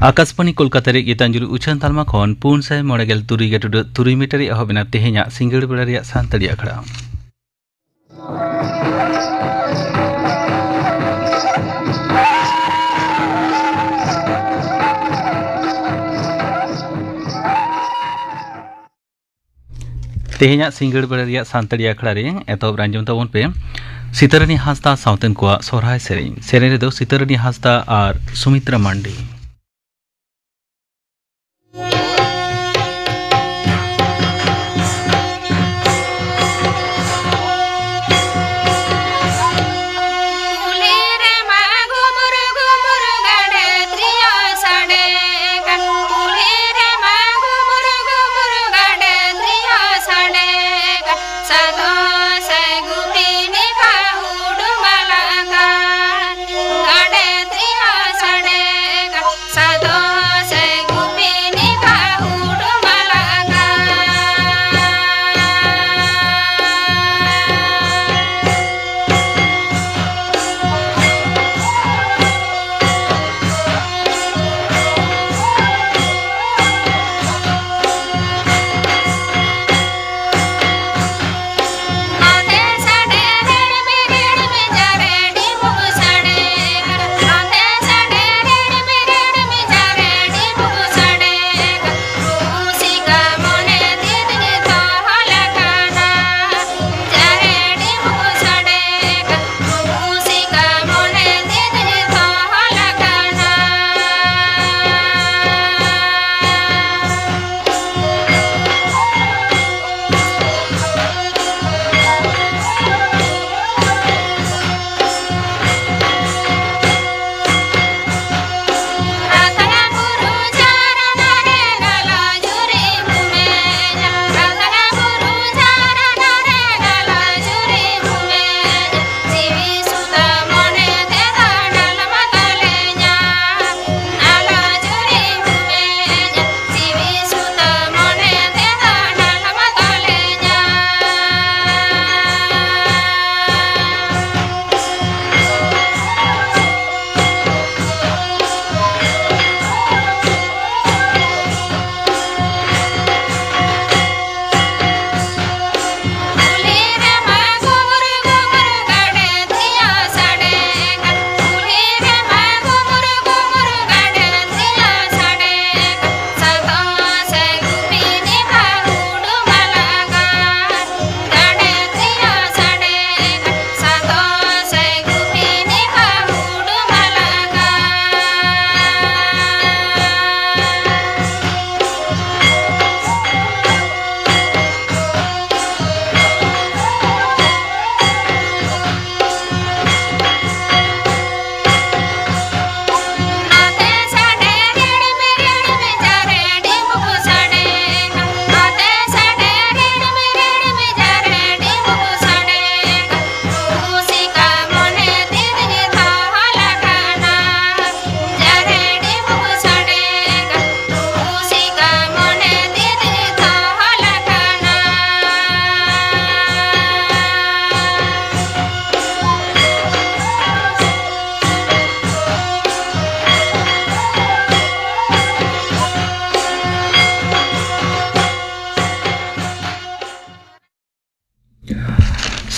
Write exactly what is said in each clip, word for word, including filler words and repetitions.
ᱟᱠᱟᱥᱵᱟᱬᱤ ᱠᱳᱞᱠᱟᱛᱟ ᱨᱮ ᱜᱤᱛᱟᱧᱡᱚᱞᱤ ᱩᱪᱷᱟᱹᱱ ᱛᱟᱞᱢᱟ ᱠᱷᱚᱱ ᱯᱩᱱ ᱥᱟᱭ ᱢᱚᱬᱮ ᱜᱮᱞ ᱛᱩᱨᱩᱭ ᱜᱮᱴᱩᱰᱟᱹᱜ ᱛᱩᱨᱩᱭ ᱢᱤᱴᱟᱨ ᱨᱮ ᱮᱦᱚᱵ ᱮᱱᱟ ᱛᱮᱦᱮᱧᱟᱜ ᱥᱤᱸᱜᱟᱹᱲ ᱵᱮᱲᱟ ᱨᱮᱭᱟᱜ ᱥᱟᱱᱛᱟᱲᱤ ᱟᱠᱷᱲᱟ᱾ ᱛᱮᱦᱮᱧᱟᱜ ᱥᱤᱸᱜᱟᱹᱲ ᱵᱮᱲᱟ ᱨᱮᱭᱟᱜ ᱥᱟᱱᱛᱟᱲᱤ ᱟᱠᱷᱲᱟ ᱨᱮ ᱮᱛᱚᱦᱚᱵ ᱨᱮ ᱟᱸᱡᱚᱢ ᱛᱟᱵᱚᱱ ᱯᱮ ᱥᱤᱛᱟᱹᱨᱟᱹᱱᱤ ᱦᱟᱸᱥᱫᱟ ᱥᱟᱶᱛᱮᱱ ᱠᱚᱣᱟᱜ ᱥᱚᱨᱦᱟᱭ ᱥᱮᱨᱮᱧ᱾ ᱥᱮᱨᱮᱧ ᱨᱮᱫᱚ ᱥᱤᱛᱟᱹᱨᱟᱹᱱᱤ ᱦᱟᱸᱥᱫᱟ ᱟᱨ ᱥᱩᱢᱤᱛᱨᱟ ᱢᱟᱱᱰᱤ᱾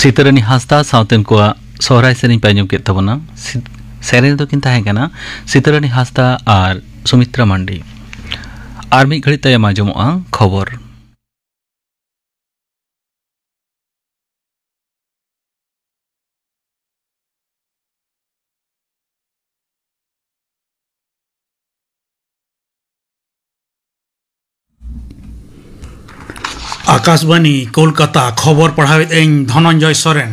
ᱥᱤᱛᱟᱹᱨᱟᱹᱱᱤ ᱦᱟᱸᱥᱫᱟ ᱥᱟᱶᱛᱮ ᱩᱱᱠᱩᱣᱟᱜ ᱥᱚᱦᱨᱟᱭ ᱥᱮᱨᱮᱧ ᱯᱮ ᱟᱸᱡᱚᱢ ᱠᱮᱫ ᱛᱟᱵᱚᱱᱟ᱾ ᱥᱤ-, ᱥᱮᱨᱮᱧ ᱫᱚᱠᱤᱱ ᱛᱟᱦᱮᱸ ᱠᱟᱱᱟ ᱥᱤᱛᱟᱹᱨᱟᱹᱱᱤ ᱦᱟᱸᱥᱫᱟ ᱟᱨ ᱥᱩᱢᱤᱛᱨᱟ ᱢᱟᱱᱰᱤ᱾ ᱟᱨ ᱢᱤᱫ ᱜᱷᱟᱹᱲᱤᱡ ᱛᱟᱭᱚᱢ ᱟᱸᱡᱚᱢᱚᱜᱼᱟ ᱠᱷᱚᱵᱚᱨ᱾ ᱟᱠᱟᱥᱵᱟᱱᱤ, ᱠᱳᱞᱠᱟᱛᱟ, ᱠᱷᱚᱵᱚᱨ ᱯᱟᱲᱦᱟᱣᱮᱫ ᱟᱹᱧ ᱫᱷᱚᱱᱚᱱᱡᱚᱭ ᱥᱚᱨᱮᱱ᱾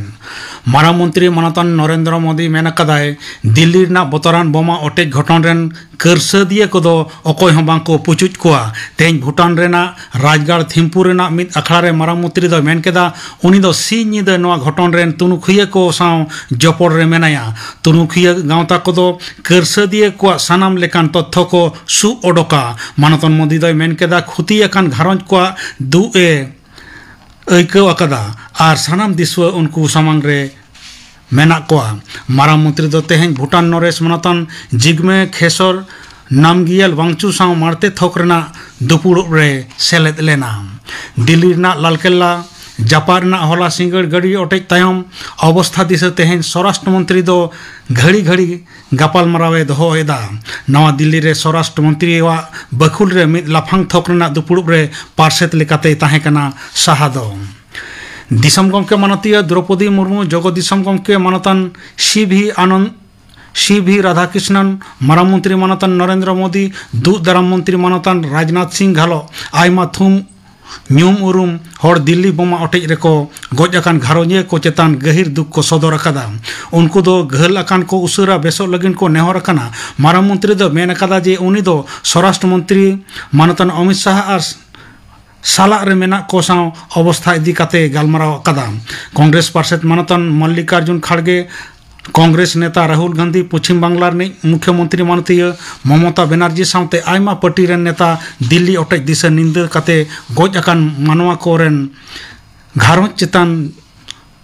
ᱢᱟᱨᱟᱝ ᱢᱚᱱᱛᱨᱤ ᱢᱟᱱᱚᱛᱟᱱ ᱱᱚᱨᱮᱱᱫᱨᱚ ᱢᱳᱫᱤ ᱢᱮᱱ ᱟᱠᱟᱫᱟᱭ, ᱫᱤᱞᱞᱤ ᱨᱮᱱᱟᱜ ᱵᱚᱛᱚᱨᱟᱱ ᱵᱳᱢᱟ ᱚᱴᱮᱡ ᱜᱷᱚᱴᱚᱱ ᱨᱮᱱ ᱠᱟᱹᱨᱥᱟᱹᱫᱤᱭᱟᱹ ᱠᱚᱫᱚ ᱚᱠᱚᱭ ᱦᱚᱸ ᱵᱟᱝ ᱠᱚ ᱯᱩᱪᱩᱡ ᱠᱚᱣᱟ᱾ ᱛᱮᱦᱮᱧ ᱵᱷᱩᱴᱟᱱ ᱨᱮᱱᱟᱜ ᱨᱟᱡᱽᱜᱟᱲ ᱛᱷᱤᱢᱯᱩ ᱨᱮᱱᱟᱜ ᱢᱤᱫ ᱟᱠᱷᱲᱟ ᱨᱮ ᱢᱟᱨᱟᱝ ᱢᱚᱱᱛᱨᱤ ᱫᱚᱭ ᱢᱮᱱ ᱠᱮᱫᱟ, ᱩᱱᱤ ᱫᱚ ᱥᱤᱧ ᱧᱤᱫᱟᱹ ᱱᱚᱣᱟ ᱜᱷᱚᱴᱚᱱ ᱨᱮᱱ ᱛᱩᱱᱩᱠᱷᱤᱭᱟᱹ ᱠᱚ ᱥᱟᱶ ᱡᱚᱯᱚᱲ ᱨᱮ ᱢᱮᱱᱟᱭᱟ᱾ ᱛᱩᱱᱩᱠᱷᱤᱭᱟᱹ ᱜᱟᱶᱛᱟ ᱠᱚᱫᱚ ᱠᱟᱹᱨᱥᱟᱹᱫᱤᱭᱟᱹ ᱠᱚᱣᱟᱜ ᱥᱟᱱᱟᱢ ᱞᱮᱠᱟᱱ ᱛᱚᱛᱛᱷᱚ ᱠᱚ ᱥᱩᱜ ᱚᱰᱚᱠᱟ᱾ ᱢᱟᱱᱚᱛᱟᱱ ᱢᱳᱫᱤ ᱫᱚᱭ ᱢᱮᱱ ᱠᱮᱫᱟ, ᱠᱷᱩᱛᱤ ᱟᱠᱟᱱ ᱜᱷᱟᱨᱚᱸᱡᱽ ᱠᱚᱣᱟᱜ ᱫᱩᱜ ᱮ ᱟᱹᱭᱠᱟᱹᱣ ᱟᱠᱟᱫᱟ ᱟᱨ ᱥᱟᱱᱟᱢ ᱫᱤᱥᱩᱣᱟᱹ ᱩᱱᱠᱩ ᱥᱟᱢᱟᱝ ᱨᱮ ᱢᱮᱱᱟᱜ ᱠᱚᱣᱟ᱾ ᱢᱟᱨᱟᱝ ᱢᱚᱱᱛᱨᱤ ᱫᱚ ᱛᱮᱦᱮᱧ ᱵᱷᱩᱴᱟᱱ ᱱᱚᱨᱮᱥ ᱢᱟᱱᱚᱛᱟᱱ ᱡᱤᱜᱽᱢᱮ ᱠᱷᱮᱥᱚᱨ ᱱᱟᱢᱜᱤᱭᱟᱞ ᱣᱟᱝᱪᱩ ᱥᱟᱶ ᱢᱟᱲᱛᱮ ᱛᱷᱚᱠ ᱨᱮᱱᱟᱜ ᱫᱩᱯᱩᱲᱩᱵ ᱨᱮ ᱥᱮᱞᱮᱫ ᱞᱮᱱᱟ᱾ ᱫᱤᱞᱞᱤ ᱨᱮᱱᱟᱜ ᱞᱟᱞᱠᱮᱞᱞᱟ ᱡᱟᱯᱟᱜ ᱨᱮᱱᱟᱜ ᱦᱚᱞᱟ ᱥᱤᱸᱜᱟᱹᱲ ᱜᱟᱹᱰᱤ ᱚᱴᱮᱡ ᱛᱟᱭᱚᱢ ᱚᱵᱚᱥᱛᱷᱟ ᱫᱤᱥᱟᱹ ᱛᱮᱦᱮᱧ ᱥᱚᱨᱟᱥᱴᱨᱚ ᱢᱚᱱᱛᱨᱤ ᱫᱚ ᱜᱷᱟᱹᱲᱤ ᱜᱷᱟᱹᱲᱤ ᱜᱟᱯᱟᱞᱢᱟᱨᱟᱣ ᱮ ᱫᱚᱦᱚ ᱮᱫᱟ᱾ ᱱᱟᱣᱟ ᱫᱤᱞᱞᱤ ᱨᱮ ᱥᱚᱨᱟᱥᱴᱨᱚ ᱢᱚᱱᱛᱨᱤᱭᱟᱜ ᱵᱟᱹᱠᱷᱩᱞ ᱨᱮ ᱢᱤᱫ ᱞᱟᱯᱷᱟᱝ ᱛᱷᱚᱠ ᱨᱮᱱᱟᱜ ᱫᱩᱯᱩᱲᱩᱵ ᱨᱮ ᱯᱟᱨᱥᱮᱛ ᱞᱮᱠᱟᱛᱮᱭ ᱛᱟᱦᱮᱸ ᱠᱟᱱᱟ ᱥᱟᱦᱟ ᱫᱚ᱾ ᱫᱤᱥᱚᱢ ᱜᱚᱢᱠᱮ ᱢᱟᱱᱚᱛᱤᱭᱟᱹ ᱫᱨᱚᱯᱚᱫᱤ ᱢᱩᱨᱢᱩ, ᱡᱚᱜᱚ ᱫᱤᱥᱚᱢ ᱜᱚᱢᱠᱮ ᱢᱟᱱᱚᱛᱟᱱ ᱥᱤ ᱵᱷᱤ ᱟᱱᱚᱱᱫ, ᱥᱤ ᱵᱷᱤ ᱨᱟᱫᱷᱟᱠᱨᱤᱥᱱᱚᱱ, ᱢᱟᱨᱟᱝ ᱢᱚᱱᱛᱨᱤ ᱢᱟᱱᱚᱛᱟᱱ ᱱᱚᱨᱮᱱᱫᱨᱚ ᱢᱳᱫᱤ, ᱫᱩᱜ ᱫᱟᱨᱟᱢ ᱢᱚᱱᱛᱨᱤ ᱢᱟᱱᱚᱛᱟᱱ ᱨᱟᱡᱽᱱᱟᱛᱷ ᱥᱤᱝ ᱜᱷᱟᱞᱚ ᱟᱭᱢᱟ ᱛᱷᱩᱢ ᱧᱩᱢ ᱩᱨᱩᱢ ᱦᱚᱲ ᱫᱤᱞᱞᱤ ᱵᱳᱢᱟ ᱚᱴᱮᱡ ᱨᱮᱠᱚ ᱜᱚᱡ ᱟᱠᱟᱱ ᱜᱷᱟᱨᱚᱸᱡᱤᱭᱟᱹ ᱠᱚ ᱪᱮᱛᱟᱱ ᱜᱟᱹᱦᱤᱨ ᱫᱩᱠ ᱠᱚ ᱥᱚᱫᱚᱨ ᱟᱠᱟᱫᱟ᱾ ᱩᱱᱠᱩ ᱫᱚ ᱜᱷᱟᱹᱞ ᱟᱠᱟᱱ ᱠᱚ ᱩᱥᱟᱹᱨᱟ ᱵᱮᱥᱚᱜ ᱞᱟᱹᱜᱤᱫ ᱠᱚ ᱱᱮᱦᱚᱨ ᱟᱠᱟᱱᱟ᱾ ᱢᱟᱨᱟᱝ ᱢᱚᱱᱛᱨᱤ ᱫᱚ ᱢᱮᱱ ᱟᱠᱟᱫᱟ ᱡᱮ ᱩᱱᱤ ᱫᱚ ᱥᱚᱨᱟᱥᱴᱨᱚ ᱢᱚᱱᱛᱨᱤ ᱢᱟᱱᱚᱛᱟᱱ ᱚᱢᱤᱛ ᱥᱟᱦᱟ ᱟᱨ ᱥᱟᱞᱟᱜ ᱨᱮ ᱢᱮᱱᱟᱜ ᱠᱚ ᱥᱟᱶ ᱚᱵᱚᱥᱛᱷᱟ ᱤᱫᱤ ᱠᱟᱛᱮ ᱜᱟᱞᱢᱟᱨᱟᱣ ᱟᱠᱟᱫᱟ᱾ ᱠᱚᱝᱜᱨᱮᱥ ᱯᱟᱨᱥᱮᱛ ᱢᱟᱱᱚᱛᱟᱱ ᱢᱚᱞᱞᱤᱠᱟᱨᱡᱩᱱ ᱠᱷᱟᱲᱜᱮ, ᱠᱚᱝᱜᱨᱮᱥ ᱱᱮᱛᱟ ᱨᱟᱦᱩᱞ ᱜᱟᱱᱫᱷᱤ, ᱯᱚᱪᱷᱤᱢ ᱵᱟᱝᱞᱟ ᱨᱤᱱᱤᱡ ᱢᱩᱠᱷᱭᱚᱢᱚᱱᱛᱨᱤ ᱢᱟᱱᱚᱛᱤᱭᱟᱹ ᱢᱚᱢᱚᱛᱟ ᱵᱮᱱᱟᱨᱡᱤ ᱥᱟᱶᱛᱮ ᱟᱭᱢᱟ ᱯᱟᱨᱴᱤ ᱨᱮᱱ ᱱᱮᱛᱟ ᱫᱤᱞᱞᱤ ᱚᱴᱮᱡ ᱫᱤᱥᱟᱹ ᱱᱤᱱᱫᱟᱹ ᱠᱟᱛᱮ ᱜᱚᱡ ᱟᱠᱟᱱ ᱢᱟᱱᱣᱟ ᱠᱚᱨᱮᱱ ᱜᱷᱟᱨᱚᱸᱡᱽ ᱪᱮᱛᱟᱱ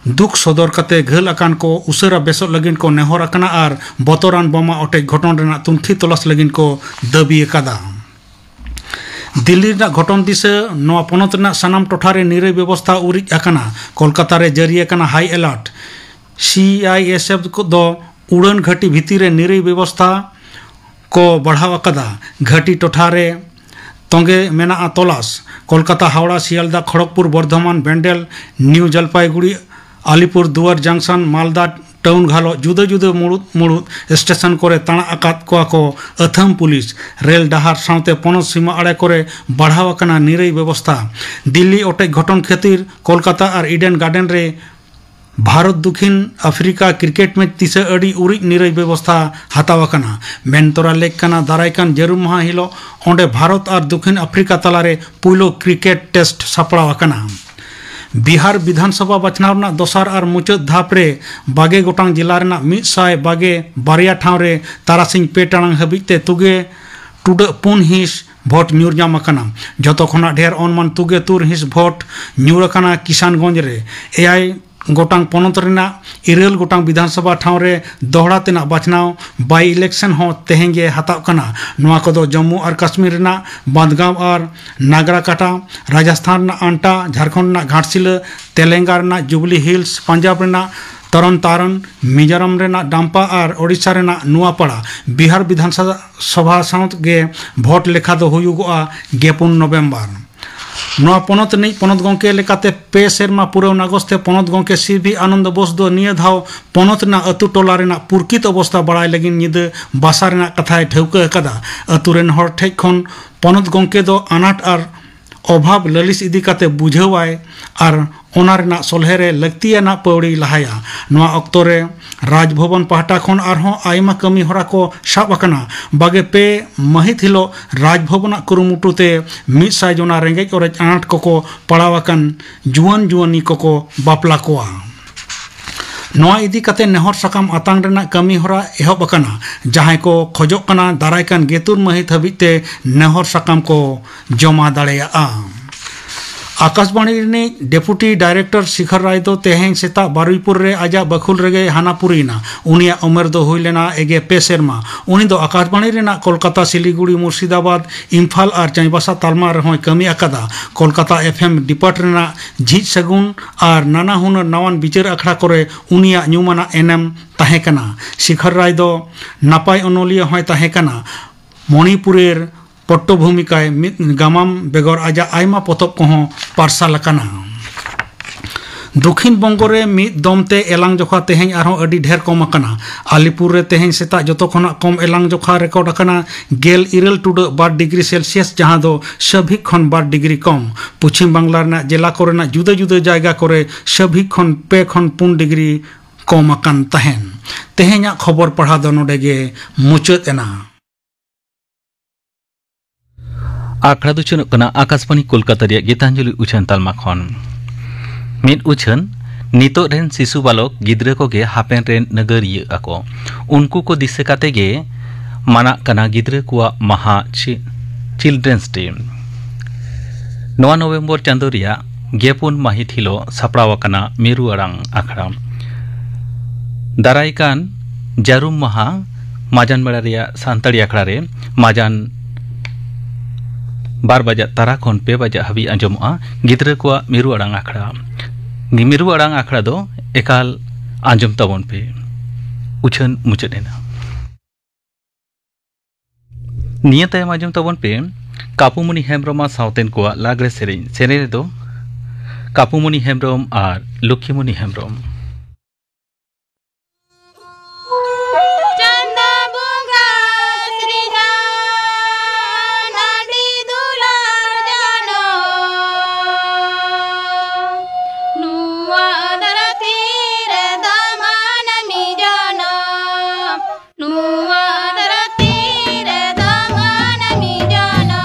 ᱫᱩᱠ ᱥᱚᱫᱚᱨ ᱠᱟᱛᱮ ᱜᱷᱟᱹᱞ ᱟᱠᱟᱱ ᱠᱚ ᱩᱥᱟᱹᱨᱟ ᱵᱮᱥᱚᱜ ᱞᱟᱹᱜᱤᱫ ᱠᱚ ᱱᱮᱦᱚᱨ ᱟᱠᱟᱱᱟ ᱟᱨ ᱵᱚᱛᱚᱨᱟᱱ ᱵᱳᱢᱟ ᱚᱴᱮᱡ ᱜᱷᱚᱴᱚᱱ ᱨᱮᱱᱟᱜ ᱛᱩᱱᱠᱷᱤ ᱛᱚᱞᱟᱥ ᱞᱟᱹᱜᱤᱫ ᱠᱚ ᱫᱟᱹᱵᱤ ᱟᱠᱟᱫᱟ᱾ ᱫᱤᱞᱞᱤ ᱨᱮᱱᱟᱜ ᱜᱷᱚᱴᱚᱱ ᱫᱤᱥᱟᱹ᱾ ᱱᱚᱣᱟ ᱯᱚᱱᱚᱛ ᱨᱮᱱᱟᱜ ᱥᱟᱱᱟᱢ ᱴᱚᱴᱷᱟ ᱨᱮ ᱱᱤᱨᱟᱹᱭ ᱵᱮᱵᱚᱥᱛᱷᱟ ᱩᱨᱤᱡ ᱟᱠᱟᱱᱟ᱾ ᱠᱳᱞᱠᱟᱛᱟ ᱨᱮ ᱡᱟᱹᱨᱤ ᱟᱠᱟᱱᱟ ᱦᱟᱭ alert. C I S F ᱫᱚ ᱩᱰᱟᱹᱱ ᱜᱷᱟᱹᱴᱤ ᱵᱷᱤᱛᱤᱨ ᱨᱮ ᱱᱤᱨᱟᱹᱭ ᱵᱮᱵᱚᱥᱛᱷᱟ ᱠᱚ ᱵᱟᱲᱦᱟᱣ ᱟᱠᱟᱫᱟ᱾ ᱜᱷᱟᱹᱴᱤ ᱴᱚᱴᱷᱟ ᱨᱮ ᱛᱚᱸᱜᱮ ᱢᱮᱱᱟᱜᱼᱟ ᱛᱚᱞᱟᱥ᱾ ᱠᱳᱞᱠᱟᱛᱟ, ᱦᱟᱣᱲᱟ, ᱥᱤᱭᱟᱞᱫᱟ, ᱠᱷᱚᱲᱚᱜᱽᱯᱩᱨ, ᱵᱚᱨᱫᱷᱚᱢᱟᱱ, ᱵᱮᱱᱰᱮᱞ, ᱱᱤᱭᱩ ᱡᱚᱞᱯᱟᱭᱜᱩᱲᱤ, ᱟᱞᱤᱯᱩᱨ ᱫᱩᱣᱟᱨ ᱡᱚᱝᱥᱚᱱ, ᱢᱟᱞᱫᱟ ᱴᱟᱣᱩᱱ ᱜᱷᱟᱞᱚᱜ ᱡᱩᱫᱟᱹ ᱡᱩᱫᱟᱹ ᱢᱩᱲᱩᱫ ᱢᱩᱲᱩᱫ ᱥᱴᱮᱥᱚᱱ ᱠᱚᱨᱮ ᱛᱟᱬᱟ ᱟᱠᱟᱫ ᱠᱚᱣᱟ ᱠᱚ ᱟᱹᱛᱷᱟᱹᱢ ᱯᱩᱞᱤᱥ᱾ ᱨᱮᱞ ᱰᱟᱦᱟᱨ ᱥᱟᱶᱛᱮ ᱯᱚᱱᱚᱛ ᱥᱤᱢᱟᱹ ᱟᱲᱮ ᱠᱚᱨᱮ ᱵᱟᱲᱦᱟᱣ ᱟᱠᱟᱱᱟ ᱱᱤᱨᱟᱹᱭ ᱵᱮᱵᱚᱥᱛᱷᱟ᱾ ᱫᱤᱞᱞᱤ ᱚᱴᱮᱡ ᱜᱷᱚᱴᱚᱱ ᱠᱷᱟᱹᱛᱤᱨ ᱠᱳᱞᱠᱟᱛᱟ ᱟᱨ ᱤᱰᱮᱱ ᱜᱟᱨᱰᱮᱱ ᱨᱮ ᱵᱷᱟᱨᱚᱛ ᱫᱩᱠᱷᱤᱱ ᱟᱯᱷᱨᱤᱠᱟ ᱠᱨᱤᱠᱮᱴ ᱢᱮᱪ ᱫᱤᱥᱟᱹ ᱟᱹᱰᱤ ᱩᱨᱤᱡ ᱱᱤᱨᱟᱹᱭ ᱵᱮᱵᱚᱥᱛᱷᱟ ᱦᱟᱛᱟᱣ ᱟᱠᱟᱱᱟ᱾ ᱢᱮᱱ ᱛᱚᱨᱟ ᱞᱮᱠ ᱠᱟᱱᱟ, ᱫᱟᱨᱟᱭ ᱠᱟᱱ ᱡᱟᱹᱨᱩᱢ ᱢᱟᱦᱟ ᱦᱤᱞᱳᱜ ᱚᱸᱰᱮ ᱵᱷᱟᱨᱚᱛ ᱟᱨ ᱫᱩᱠᱷᱤᱱ ᱟᱯᱷᱨᱤᱠᱟ ᱛᱟᱞᱟᱨᱮ ᱯᱩᱭᱞᱩ ᱠᱨᱤᱠᱮᱴ ᱴᱮᱥᱴ ᱥᱟᱯᱲᱟᱣ ᱟᱠᱟᱱᱟ᱾ ᱵᱤᱦᱟᱨ ᱵᱤᱫᱷᱟᱱᱥᱚᱵᱷᱟ ᱵᱟᱪᱷᱱᱟᱣ ᱨᱮᱱᱟᱜ ᱫᱚᱥᱟᱨ ᱟᱨ ᱢᱩᱪᱟᱹᱫ ᱫᱷᱟᱯ ᱨᱮ ᱵᱟᱜᱮ ᱜᱚᱴᱟᱝ ᱡᱮᱞᱟ ᱨᱮᱱᱟᱜ ᱢᱤᱫ ᱥᱟᱭ ᱵᱟᱜᱮ ᱵᱟᱨᱭᱟ ᱴᱷᱟᱶ ᱨᱮ ᱛᱟᱨᱟᱥᱤᱧ ᱯᱮ ᱴᱟᱲᱟᱝ ᱦᱟᱹᱵᱤᱡ ᱛᱮ ᱛᱩᱜᱮ ᱴᱩᱰᱟᱹᱜ ᱯᱩᱱ ᱦᱤᱸᱥ ᱵᱷᱳᱴ ᱧᱩᱨ ᱧᱟᱢ ᱟᱠᱟᱱᱟ᱾ ᱡᱚᱛᱚ ᱠᱷᱚᱱᱟᱜ ᱰᱷᱮᱨ ᱚᱱᱢᱟᱱ ᱛᱩᱜᱮ ᱛᱩᱨ ᱦᱤᱸᱥ ᱵᱷᱳᱴ ᱧᱩᱨ ᱟᱠᱟᱱᱟ ᱠᱤᱥᱟᱱᱜᱚᱸᱡᱽ ᱨᱮ᱾ ᱮᱭᱟᱭ ᱜᱚᱴᱟᱝ ᱯᱚᱱᱚᱛ ᱨᱮᱱᱟᱜ ᱤᱨᱟᱹᱞ ᱜᱚᱴᱟᱝ ᱵᱤᱫᱷᱟᱱᱥᱚᱵᱷᱟ ᱴᱷᱟᱶ ᱨᱮ ᱫᱚᱦᱲᱟ ᱛᱮᱱᱟᱜ ᱵᱟᱪᱷᱱᱟᱣ, ᱵᱟᱭ ᱤᱞᱮᱠᱥᱚᱱ, ᱦᱚᱸ ᱛᱮᱦᱮᱧ ᱜᱮ ᱦᱟᱛᱟᱣ ᱠᱟᱱᱟ᱾ ᱱᱚᱣᱟ ᱠᱚᱫᱚ ᱡᱚᱢᱢᱩ ᱟᱨ ᱠᱟᱥᱢᱤᱨ ᱨᱮᱱᱟᱜ ᱵᱟᱸᱫᱷᱜᱟᱸᱣ ᱟᱨ ᱱᱟᱜᱽᱨᱟᱠᱟᱴᱟ, ᱨᱟᱡᱚᱥᱛᱷᱟᱱ ᱨᱮᱱᱟᱜ ᱟᱱᱴᱟ, ᱡᱷᱟᱲᱠᱷᱚᱸᱰ ᱨᱮᱱᱟᱜ ᱜᱷᱟᱴᱥᱤᱞᱟᱹ, ᱛᱮᱞᱮᱝᱜᱟ ᱨᱮᱱᱟᱜ ᱡᱩᱵᱽᱞᱤ ᱦᱤᱞᱥ, ᱯᱟᱧᱡᱟᱵᱽ ᱨᱮᱱᱟᱜ ᱛᱚᱨᱚᱱ ᱛᱟᱨᱚᱱ, ᱢᱤᱡᱳᱨᱟᱢ ᱨᱮᱱᱟᱜ ᱰᱟᱢᱯᱟ ᱟᱨ ᱳᱰᱤᱥᱟ ᱨᱮᱱᱟᱜ ᱱᱩᱣᱟᱯᱟᱲᱟ᱾ ᱵᱤᱦᱟᱨ ᱵᱤᱫᱷᱟᱱᱥᱚᱵᱷᱟ ᱥᱟᱶᱛᱮ ᱜᱮ ᱵᱷᱳᱴ ᱞᱮᱠᱷᱟ ᱫᱚ ᱦᱩᱭᱩᱜᱚᱜᱼᱟ ᱜᱮᱯᱩᱱ ᱱᱚᱵᱷᱮᱢᱵᱚᱨ᱾ ᱱᱚᱣᱟ ᱯᱚᱱᱚᱛ ᱨᱤᱱᱤᱡ ᱯᱚᱱᱚᱛ ᱜᱚᱢᱠᱮ ᱞᱮᱠᱟᱛᱮ ᱯᱮ ᱥᱮᱨᱢᱟ ᱯᱩᱨᱟᱹᱣ ᱱᱟᱜᱚᱥ ᱛᱮ ᱯᱚᱱᱚᱛ ᱜᱚᱢᱠᱮ ᱥᱤ ᱵᱷᱤ ᱟᱱᱚᱱᱫᱚ ᱵᱳᱥ ᱫᱚ ᱱᱤᱭᱟᱹ ᱫᱷᱟᱣ ᱯᱚᱱᱚᱛ ᱨᱮᱱᱟᱜ ᱟᱹᱛᱩ ᱴᱚᱞᱟ ᱨᱮᱱᱟᱜ ᱯᱩᱨᱠᱤᱛ ᱚᱵᱚᱥᱛᱟ ᱵᱟᱲᱟᱭ ᱞᱟᱹᱜᱤᱫ ᱧᱤᱫᱟᱹ ᱵᱟᱥᱟ ᱨᱮᱱᱟᱜ ᱠᱟᱛᱷᱟᱭ ᱴᱷᱟᱹᱣᱠᱟᱹ ᱟᱠᱟᱫᱟ᱾ ᱟᱹᱛᱩ ᱨᱮᱱ ᱦᱚᱲ ᱴᱷᱮᱡ ᱠᱷᱚᱱ ᱯᱚᱱᱚᱛ ᱜᱚᱢᱠᱮ ᱫᱚ ᱟᱱᱟᱴ ᱟᱨ ᱚᱵᱷᱟᱵᱽ ᱞᱟᱹᱞᱤᱥ ᱤᱫᱤ ᱠᱟᱛᱮ ᱵᱩᱡᱷᱟᱹᱣᱟᱭ ᱟᱨ ᱚᱱᱟ ᱨᱮᱱᱟᱜ ᱥᱚᱞᱦᱮ ᱨᱮ ᱞᱟᱹᱠᱛᱤᱭᱟᱱᱟᱜ ᱯᱟᱹᱣᱲᱤ ᱞᱟᱦᱟᱭᱟ᱾ ᱱᱚᱣᱟ ᱚᱠᱛᱚ ᱨᱮ ᱨᱟᱡᱽ ᱵᱷᱚᱵᱚᱱ ᱯᱟᱦᱴᱟ ᱠᱷᱚᱱ ᱟᱨᱦᱚᱸ ᱟᱭᱢᱟ ᱠᱟᱹᱢᱤ ᱦᱚᱨᱟ ᱠᱚ ᱥᱟᱵ ᱟᱠᱟᱱᱟ᱾ ᱵᱟᱜᱮ ᱯᱮ ᱢᱟᱹᱦᱤᱛ ᱦᱤᱞᱳᱜ ᱨᱟᱡᱽ ᱵᱷᱚᱵᱚᱱᱟᱜ ᱠᱩᱨᱩᱢᱩᱴᱩ ᱛᱮ ᱢᱤᱫ ᱥᱟᱭ ᱡᱚᱱᱟ ᱨᱮᱸᱜᱮᱡ ᱚᱨᱮᱡ ᱟᱱᱟᱴ ᱠᱚᱠᱚ ᱯᱟᱲᱟᱣ ᱟᱠᱟᱱ ᱡᱩᱣᱟᱹᱱ ᱡᱩᱣᱟᱹᱱᱤ ᱠᱚᱠᱚ ᱵᱟᱯᱞᱟ ᱠᱚᱣᱟ᱾ ᱱᱚᱣᱟ ᱤᱫᱤ ᱠᱟᱛᱮ ᱱᱮᱦᱚᱨ ᱥᱟᱠᱟᱢ ᱟᱛᱟᱝ ᱨᱮᱱᱟᱜ ᱠᱟᱹᱢᱤ ᱦᱚᱨᱟ ᱮᱦᱚᱵ ᱟᱠᱟᱱᱟ᱾ ᱡᱟᱦᱟᱸᱭ ᱠᱚ ᱠᱷᱚᱡᱚᱜ ᱠᱟᱱᱟ, ᱫᱟᱨᱟᱭ ᱠᱟᱱ ᱜᱮᱛᱩᱨ ᱢᱟᱹᱦᱤᱛ ᱦᱟᱹᱵᱤᱡ ᱛᱮ ᱱᱮᱦᱚᱨ ᱥᱟᱠᱟᱢ ᱠᱚ ᱡᱚᱢᱟ ᱫᱟᱲᱮᱭᱟᱜᱼᱟ᱾ ᱟᱠᱟᱥᱵᱟᱬᱤ ᱨᱤᱱᱤᱡ ᱰᱮᱯᱩᱴᱤ ᱰᱟᱭᱨᱮᱠᱴᱚᱨ ᱥᱤᱠᱷᱚᱨ ᱨᱟᱭ ᱫᱚ ᱛᱮᱦᱮᱧ ᱥᱮᱛᱟᱜ ᱵᱟᱨᱩᱭᱯᱩᱨ ᱨᱮ ᱟᱡᱟᱜ ᱵᱟᱹᱠᱷᱩᱞ ᱨᱮᱜᱮᱭ ᱦᱟᱱᱟ ᱯᱩᱨᱤᱭᱮᱱᱟ᱾ ᱩᱱᱤᱭᱟᱜ ᱩᱢᱮᱨ ᱫᱚ ᱦᱩᱭ ᱞᱮᱱᱟ ᱮᱜᱮ ᱯᱮ ᱥᱮᱨᱢᱟ᱾ ᱩᱱᱤ ᱫᱚ ᱟᱠᱟᱥᱵᱟᱬᱤ ᱨᱮᱱᱟᱜ ᱠᱳᱞᱠᱟᱛᱟ, ᱥᱤᱞᱤᱜᱩᱲᱤ, ᱢᱩᱨᱥᱤᱫᱟᱵᱟᱫᱽ, ᱤᱢᱯᱷᱟᱞ ᱟᱨ ᱪᱟᱸᱭᱵᱟᱥᱟ ᱛᱟᱞᱢᱟ ᱨᱮᱦᱚᱸᱭ ᱠᱟᱹᱢᱤ ᱟᱠᱟᱫᱟ᱾ ᱠᱳᱞᱠᱟᱛᱟ ᱮᱯᱷ ᱮᱢ ᱰᱤᱯᱟᱨᱴ ᱨᱮᱱᱟᱜ ᱡᱷᱤᱡ ᱥᱟᱹᱜᱩᱱ ᱟᱨ ᱱᱟᱱᱟ ᱦᱩᱱᱟᱹᱨ ᱱᱟᱣᱟᱱ ᱵᱤᱪᱟᱹᱨ ᱟᱠᱷᱲᱟ ᱠᱚᱨᱮ ᱩᱱᱤᱭᱟᱜ ᱧᱩᱢᱟᱱᱟᱜ ᱮᱱᱮᱢ ᱛᱟᱦᱮᱸ ᱠᱟᱱᱟ᱾ ᱥᱤᱠᱷᱚᱨ ᱨᱟᱭ ᱫᱚ ᱱᱟᱯᱟᱭ ᱚᱱᱚᱞᱤᱭᱟᱹ ᱦᱚᱸᱭ ᱛᱟᱦᱮᱸ ᱠᱟᱱᱟ᱾ ᱢᱚᱬᱤᱯᱩᱨᱮᱨ ᱯᱚᱴᱴᱚᱵᱷᱩᱢᱤᱠᱟᱭ ᱢᱤᱫ ᱜᱟᱢᱟᱢ ᱵᱮᱜᱚᱨ ᱟᱡᱟᱜ ᱟᱭᱢᱟ ᱯᱚᱛᱚᱵ ᱠᱚᱦᱚᱸ ᱯᱟᱨᱥᱟᱞ ᱟᱠᱟᱱᱟ᱾ ᱫᱚᱠᱷᱤᱱ ᱵᱚᱝᱜᱚ ᱨᱮ ᱢᱤᱫ ᱫᱚᱢ ᱛᱮ ᱮᱞᱟᱝ ᱡᱚᱠᱷᱟ ᱛᱮᱦᱮᱧ ᱟᱨᱦᱚᱸ ᱟᱹᱰᱤ ᱰᱷᱮᱨ ᱠᱚᱢ ᱟᱠᱟᱱᱟ᱾ ᱟᱞᱤᱯᱩᱨ ᱨᱮ ᱛᱮᱦᱮᱧ ᱥᱮᱛᱟᱜ ᱡᱚᱛᱚ ᱠᱷᱚᱱᱟᱜ ᱠᱚᱢ ᱮᱞᱟᱝ ᱡᱚᱠᱷᱟ ᱨᱮᱠᱚᱨᱰ ᱟᱠᱟᱱᱟ ᱜᱮᱞ ᱤᱨᱟᱹᱞ ᱴᱩᱰᱟᱹᱜ ᱵᱟᱨ ᱰᱤᱜᱽᱨᱤ ᱥᱮᱞᱥᱤᱭᱟᱥ, ᱡᱟᱦᱟᱸ ᱫᱚ ᱥᱟᱵᱷᱤᱠ ᱠᱷᱚᱱ ᱵᱟᱨ ᱰᱤᱜᱽᱨᱤ ᱠᱚᱢ᱾ ᱯᱚᱪᱷᱤᱢ ᱵᱟᱝᱞᱟ ᱨᱮᱱᱟᱜ ᱡᱮᱞᱟ ᱠᱚᱨᱮᱱᱟᱜ ᱡᱩᱫᱟᱹ ᱡᱩᱫᱟᱹ ᱡᱟᱭᱜᱟ ᱠᱚᱨᱮ ᱥᱟᱵᱷᱤᱠ ᱠᱷᱚᱱ ᱯᱮ ᱠᱷᱚᱱ ᱯᱩᱱ ᱰᱤᱜᱽᱨᱤ ᱠᱚᱢ ᱟᱠᱟᱱ ᱛᱟᱦᱮᱸᱱ᱾ ᱛᱮᱦᱮᱧᱟᱜ ᱠᱷᱚᱵᱚᱨ ᱯᱟᱲᱦᱟᱣ ᱫᱚ ᱱᱚᱰᱮ ᱜᱮ ᱢᱩᱪᱟᱹᱫ ᱮᱱᱟ᱾ ᱟᱠᱷᱲᱟ ᱫᱚ ᱩᱪᱷᱟᱹᱱᱚᱜ ᱠᱟᱱᱟ ᱟᱠᱟᱥᱵᱟᱬᱤ ᱠᱳᱞᱠᱟᱛᱟ ᱨᱮᱭᱟᱜ ᱜᱤᱛᱟᱧᱡᱚᱞᱤ ᱩᱪᱷᱟᱹᱱ ᱛᱟᱞᱢᱟ ᱠᱷᱚᱱ᱾ ᱢᱤᱫ ᱩᱪᱷᱟᱹᱱ, ᱱᱤᱛᱚᱜ ᱨᱮᱱ ᱥᱤᱥᱩ ᱵᱟᱞᱚᱠ ᱜᱤᱫᱽᱨᱟᱹ ᱠᱚᱜᱮ ᱦᱟᱯᱮᱱ ᱨᱮᱱ ᱱᱟᱹᱜᱟᱹᱨᱤᱭᱟᱹ ᱟᱠᱚ᱾ ᱩᱱᱠᱩ ᱠᱚ ᱫᱤᱥᱟᱹ ᱠᱟᱛᱮ ᱜᱮ ᱢᱟᱱᱟᱜ ᱠᱟᱱᱟ ᱜᱤᱫᱽᱨᱟᱹ ᱠᱚᱣᱟᱜ ᱢᱟᱦᱟ, ᱪᱤ-, ᱪᱤᱞᱰᱨᱮᱱᱥ ᱰᱮ᱾ ᱱᱚᱣᱟ ᱱᱚᱵᱷᱮᱢᱵᱚᱨ ᱪᱟᱸᱫᱚ ᱨᱮᱭᱟᱜ ᱜᱮᱯᱩᱱ ᱢᱟᱹᱦᱤᱛ ᱦᱤᱞᱳᱜ ᱥᱟᱯᱲᱟᱣ ᱟᱠᱟᱱᱟ ᱢᱤᱨᱩ ᱟᱲᱟᱝ ᱟᱠᱷᱲᱟ᱾ ᱫᱟᱨᱟᱭ ᱠᱟᱱ ᱡᱟᱹᱨᱩᱢ ᱢᱟᱦᱟ ᱢᱟᱡᱟᱱ ᱵᱮᱲᱟ ᱨᱮᱭᱟᱜ ᱥᱟᱱᱛᱟᱲᱤ ᱟᱠᱷᱲᱟ ᱨᱮ ᱢᱟᱡᱟᱱ ᱵᱟᱨ ᱵᱟᱡᱟᱜ ᱛᱟᱨᱟ ᱠᱷᱚᱱ ᱯᱮ ᱵᱟᱡᱟᱜ ᱦᱟᱹᱵᱤᱡ ᱟᱸᱡᱚᱢᱚᱜᱼᱟ ᱜᱤᱫᱽᱨᱟᱹ ᱠᱚᱣᱟᱜ ᱢᱤᱨᱩ ᱟᱲᱟᱝ ᱟᱠᱷᱲᱟ᱾ ᱢᱤᱨᱩ ᱟᱲᱟᱝ ᱟᱠᱷᱲᱟ ᱫᱚ ᱮᱠᱟᱞ ᱟᱸᱡᱚᱢ ᱛᱟᱵᱚᱱ ᱯᱮ᱾ ᱩᱪᱷᱟᱹᱱ ᱢᱩᱪᱟᱹᱫ ᱮᱱᱟ᱾ ᱱᱤᱭᱟᱹ ᱛᱟᱭᱚᱢ ᱟᱸᱡᱚᱢ ᱛᱟᱵᱚᱱ ᱯᱮ ᱠᱟᱯᱩᱢᱩᱱᱤ ᱦᱮᱢᱵᱽᱨᱚᱢ ᱟᱨ ᱥᱟᱶᱛᱮᱱ ᱠᱚᱣᱟᱜ ᱞᱟᱜᱽᱲᱮ ᱥᱮᱨᱮᱧ᱾ ᱥᱮᱨᱮᱧ ᱨᱮᱫᱚ ᱠᱟᱯᱩᱢᱩᱱᱤ ᱦᱮᱢᱵᱽᱨᱚᱢ ᱟᱨ ᱞᱚᱠᱠᱷᱤᱢᱩᱱᱤ ᱦᱮᱢᱵᱽᱨᱚᱢ᱾ ᱪᱟᱸᱫᱟ ᱵᱚᱸᱜᱟ ᱥᱨᱤᱡᱟᱱ ᱟᱹᱰᱤ ᱫᱩᱞᱟᱹᱲ ᱡᱟᱱᱚ, ᱱᱚᱣᱟ ᱫᱷᱟᱹᱨᱛᱤ ᱨᱮ ᱫᱟᱢᱟᱱ ᱢᱤᱫ ᱡᱟᱱᱚ᱾ ᱱᱚᱣᱟ ᱫᱷᱟᱹᱨᱛᱤ ᱨᱮ ᱫᱟᱢᱟᱱ ᱢᱤᱫ ᱡᱟᱱᱟᱢ᱾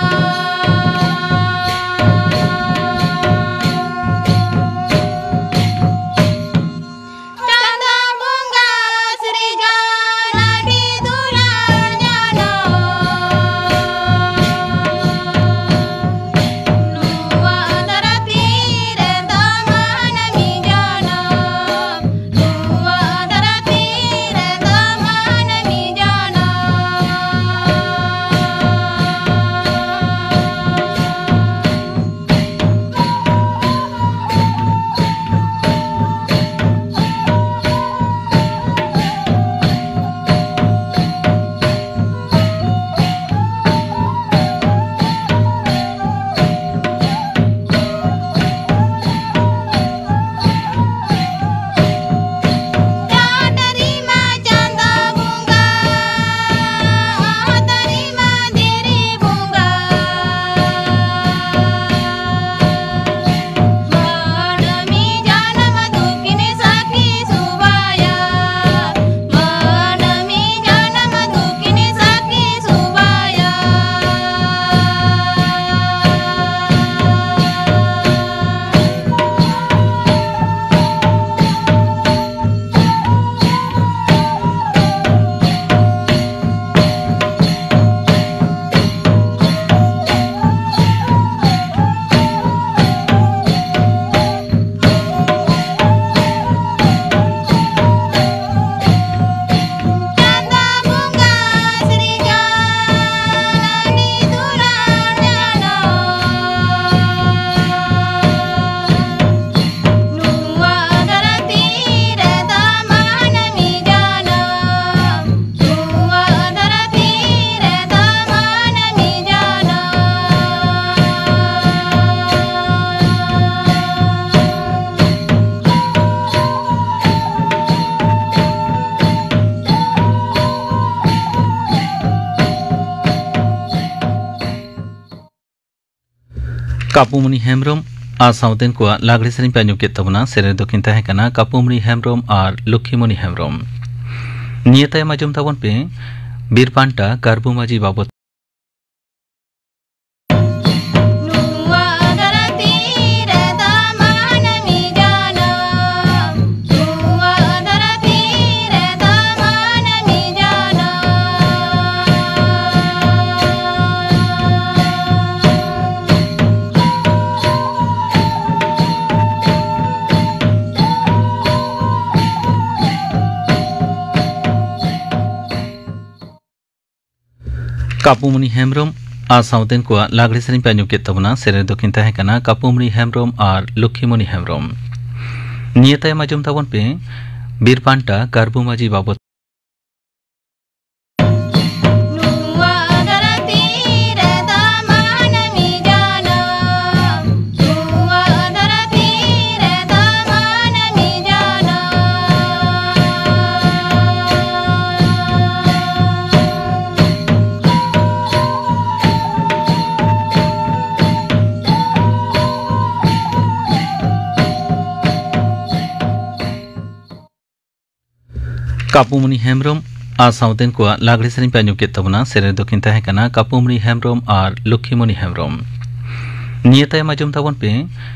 ᱠᱟᱯᱩᱢᱩᱱᱤ ᱦᱮᱢᱵᱨᱚᱢ ᱟᱨ ᱥᱟᱶᱛᱮᱱ ᱠᱚᱣᱟᱜ ᱞᱟᱜᱽᱲᱮ ᱥᱮᱨᱮᱧ ᱯᱮ ᱟᱸᱡᱚᱢ ᱠᱮᱫ ᱛᱟᱵᱚᱱᱟ᱾ ᱥᱮᱨᱮᱧ ᱫᱚᱠᱤᱱ ᱛᱟᱦᱮᱸ ᱠᱟᱱᱟ ᱠᱟᱯᱩᱢᱩᱱᱤ ᱦᱮᱢᱵᱨᱚᱢ ᱟᱨ ᱞᱚᱠᱠᱷᱤᱢᱩᱱᱤ ᱦᱮᱢᱵᱨᱚᱢ᱾ ᱱᱤᱭᱟᱹ ᱛᱟᱭᱚᱢ ᱟᱸᱡᱚᱢ ᱛᱟᱵᱚᱱ ᱯᱮ ᱵᱤᱨ ᱯᱟᱱᱴᱟ ᱠᱟᱨᱵᱩ ᱢᱟᱹᱡᱷᱤ ᱵᱟᱵᱚᱛ᱾ ᱱᱚᱣᱟ ᱫᱷᱟᱹᱨᱛᱤ ᱨᱮᱫᱚ ᱢᱟᱹᱱᱢᱤ ᱡᱚᱱᱚᱢ, ᱱᱚᱣᱟ ᱫᱷᱟᱹᱨᱛᱤ ᱨᱮᱫᱚ ᱢᱟᱹᱱᱢᱤ ᱡᱚᱱᱚᱢ᱾ ᱠᱟᱯᱩᱢᱩᱱᱤ ᱦᱮᱢᱵᱨᱚᱢ ᱟᱨ ᱥᱟᱶᱛᱮᱱ ᱠᱚᱣᱟᱜ ᱞᱟᱜᱽᱲᱮ ᱥᱮᱨᱮᱧ ᱯᱮ ᱟᱸᱡᱚᱢ ᱠᱮᱫ ᱛᱟᱵᱚᱱᱟ᱾ ᱥᱮᱨᱮᱧ ᱫᱚᱠᱤᱱ ᱛᱟᱦᱮᱸ ᱠᱟᱱᱟ ᱠᱟᱯᱩᱢᱩᱱᱤ ᱦᱮᱢᱵᱨᱚᱢ ᱟᱨ ᱞᱚᱠᱠᱷᱤᱢᱩᱱᱤ ᱦᱮᱢᱵᱨᱚᱢ᱾ ᱱᱤᱭᱟᱹ ᱛᱟᱭᱚᱢ ᱟᱸᱡᱚᱢ ᱛᱟᱵᱚᱱ ᱯᱮ ᱵᱤᱨ ᱯᱟᱱᱴᱟ ᱠᱟᱨᱵᱩ ᱢᱟᱹᱡᱷᱤ ᱵᱟᱵᱚᱛ᱾ ᱱᱚᱣᱟ ᱫᱷᱟᱹᱨᱛᱤ ᱨᱮᱫᱚ ᱢᱟᱹᱱᱢᱤ ᱡᱚᱱᱚᱢ, ᱱᱚᱣᱟ ᱫᱷᱟᱹᱨᱛᱤ ᱨᱮᱫᱚ ᱢᱟᱹᱱᱢᱤ ᱡᱚᱱᱚᱢ᱾ ᱠᱟᱯᱩᱢᱩᱱᱤ ᱦᱮᱢᱵᱨᱚᱢ ᱟᱨ ᱥᱟᱶᱛᱮᱱ ᱠᱚᱣᱟᱜ ᱞᱟᱜᱽᱲᱮ ᱥᱮᱨᱮᱧ ᱯᱮ ᱟᱸᱡᱚᱢ ᱠᱮᱫ ᱛᱟᱵᱚᱱᱟ᱾ ᱥᱮᱨᱮᱧ ᱫᱚᱠᱤᱱ ᱛᱟᱦᱮᱸ ᱠᱟᱱᱟ ᱠᱟᱯᱩᱢᱩᱱᱤ ᱦᱮᱢᱵᱨᱚᱢ ᱟᱨ ᱞᱚᱠᱠᱷᱤᱢᱩᱱᱤ ᱦᱮᱢᱵᱨᱚᱢ᱾ ᱱᱤᱭᱟᱹ ᱛᱟᱭᱚᱢ ᱟᱸᱡᱚᱢ ᱛᱟᱵᱚᱱ ᱯᱮ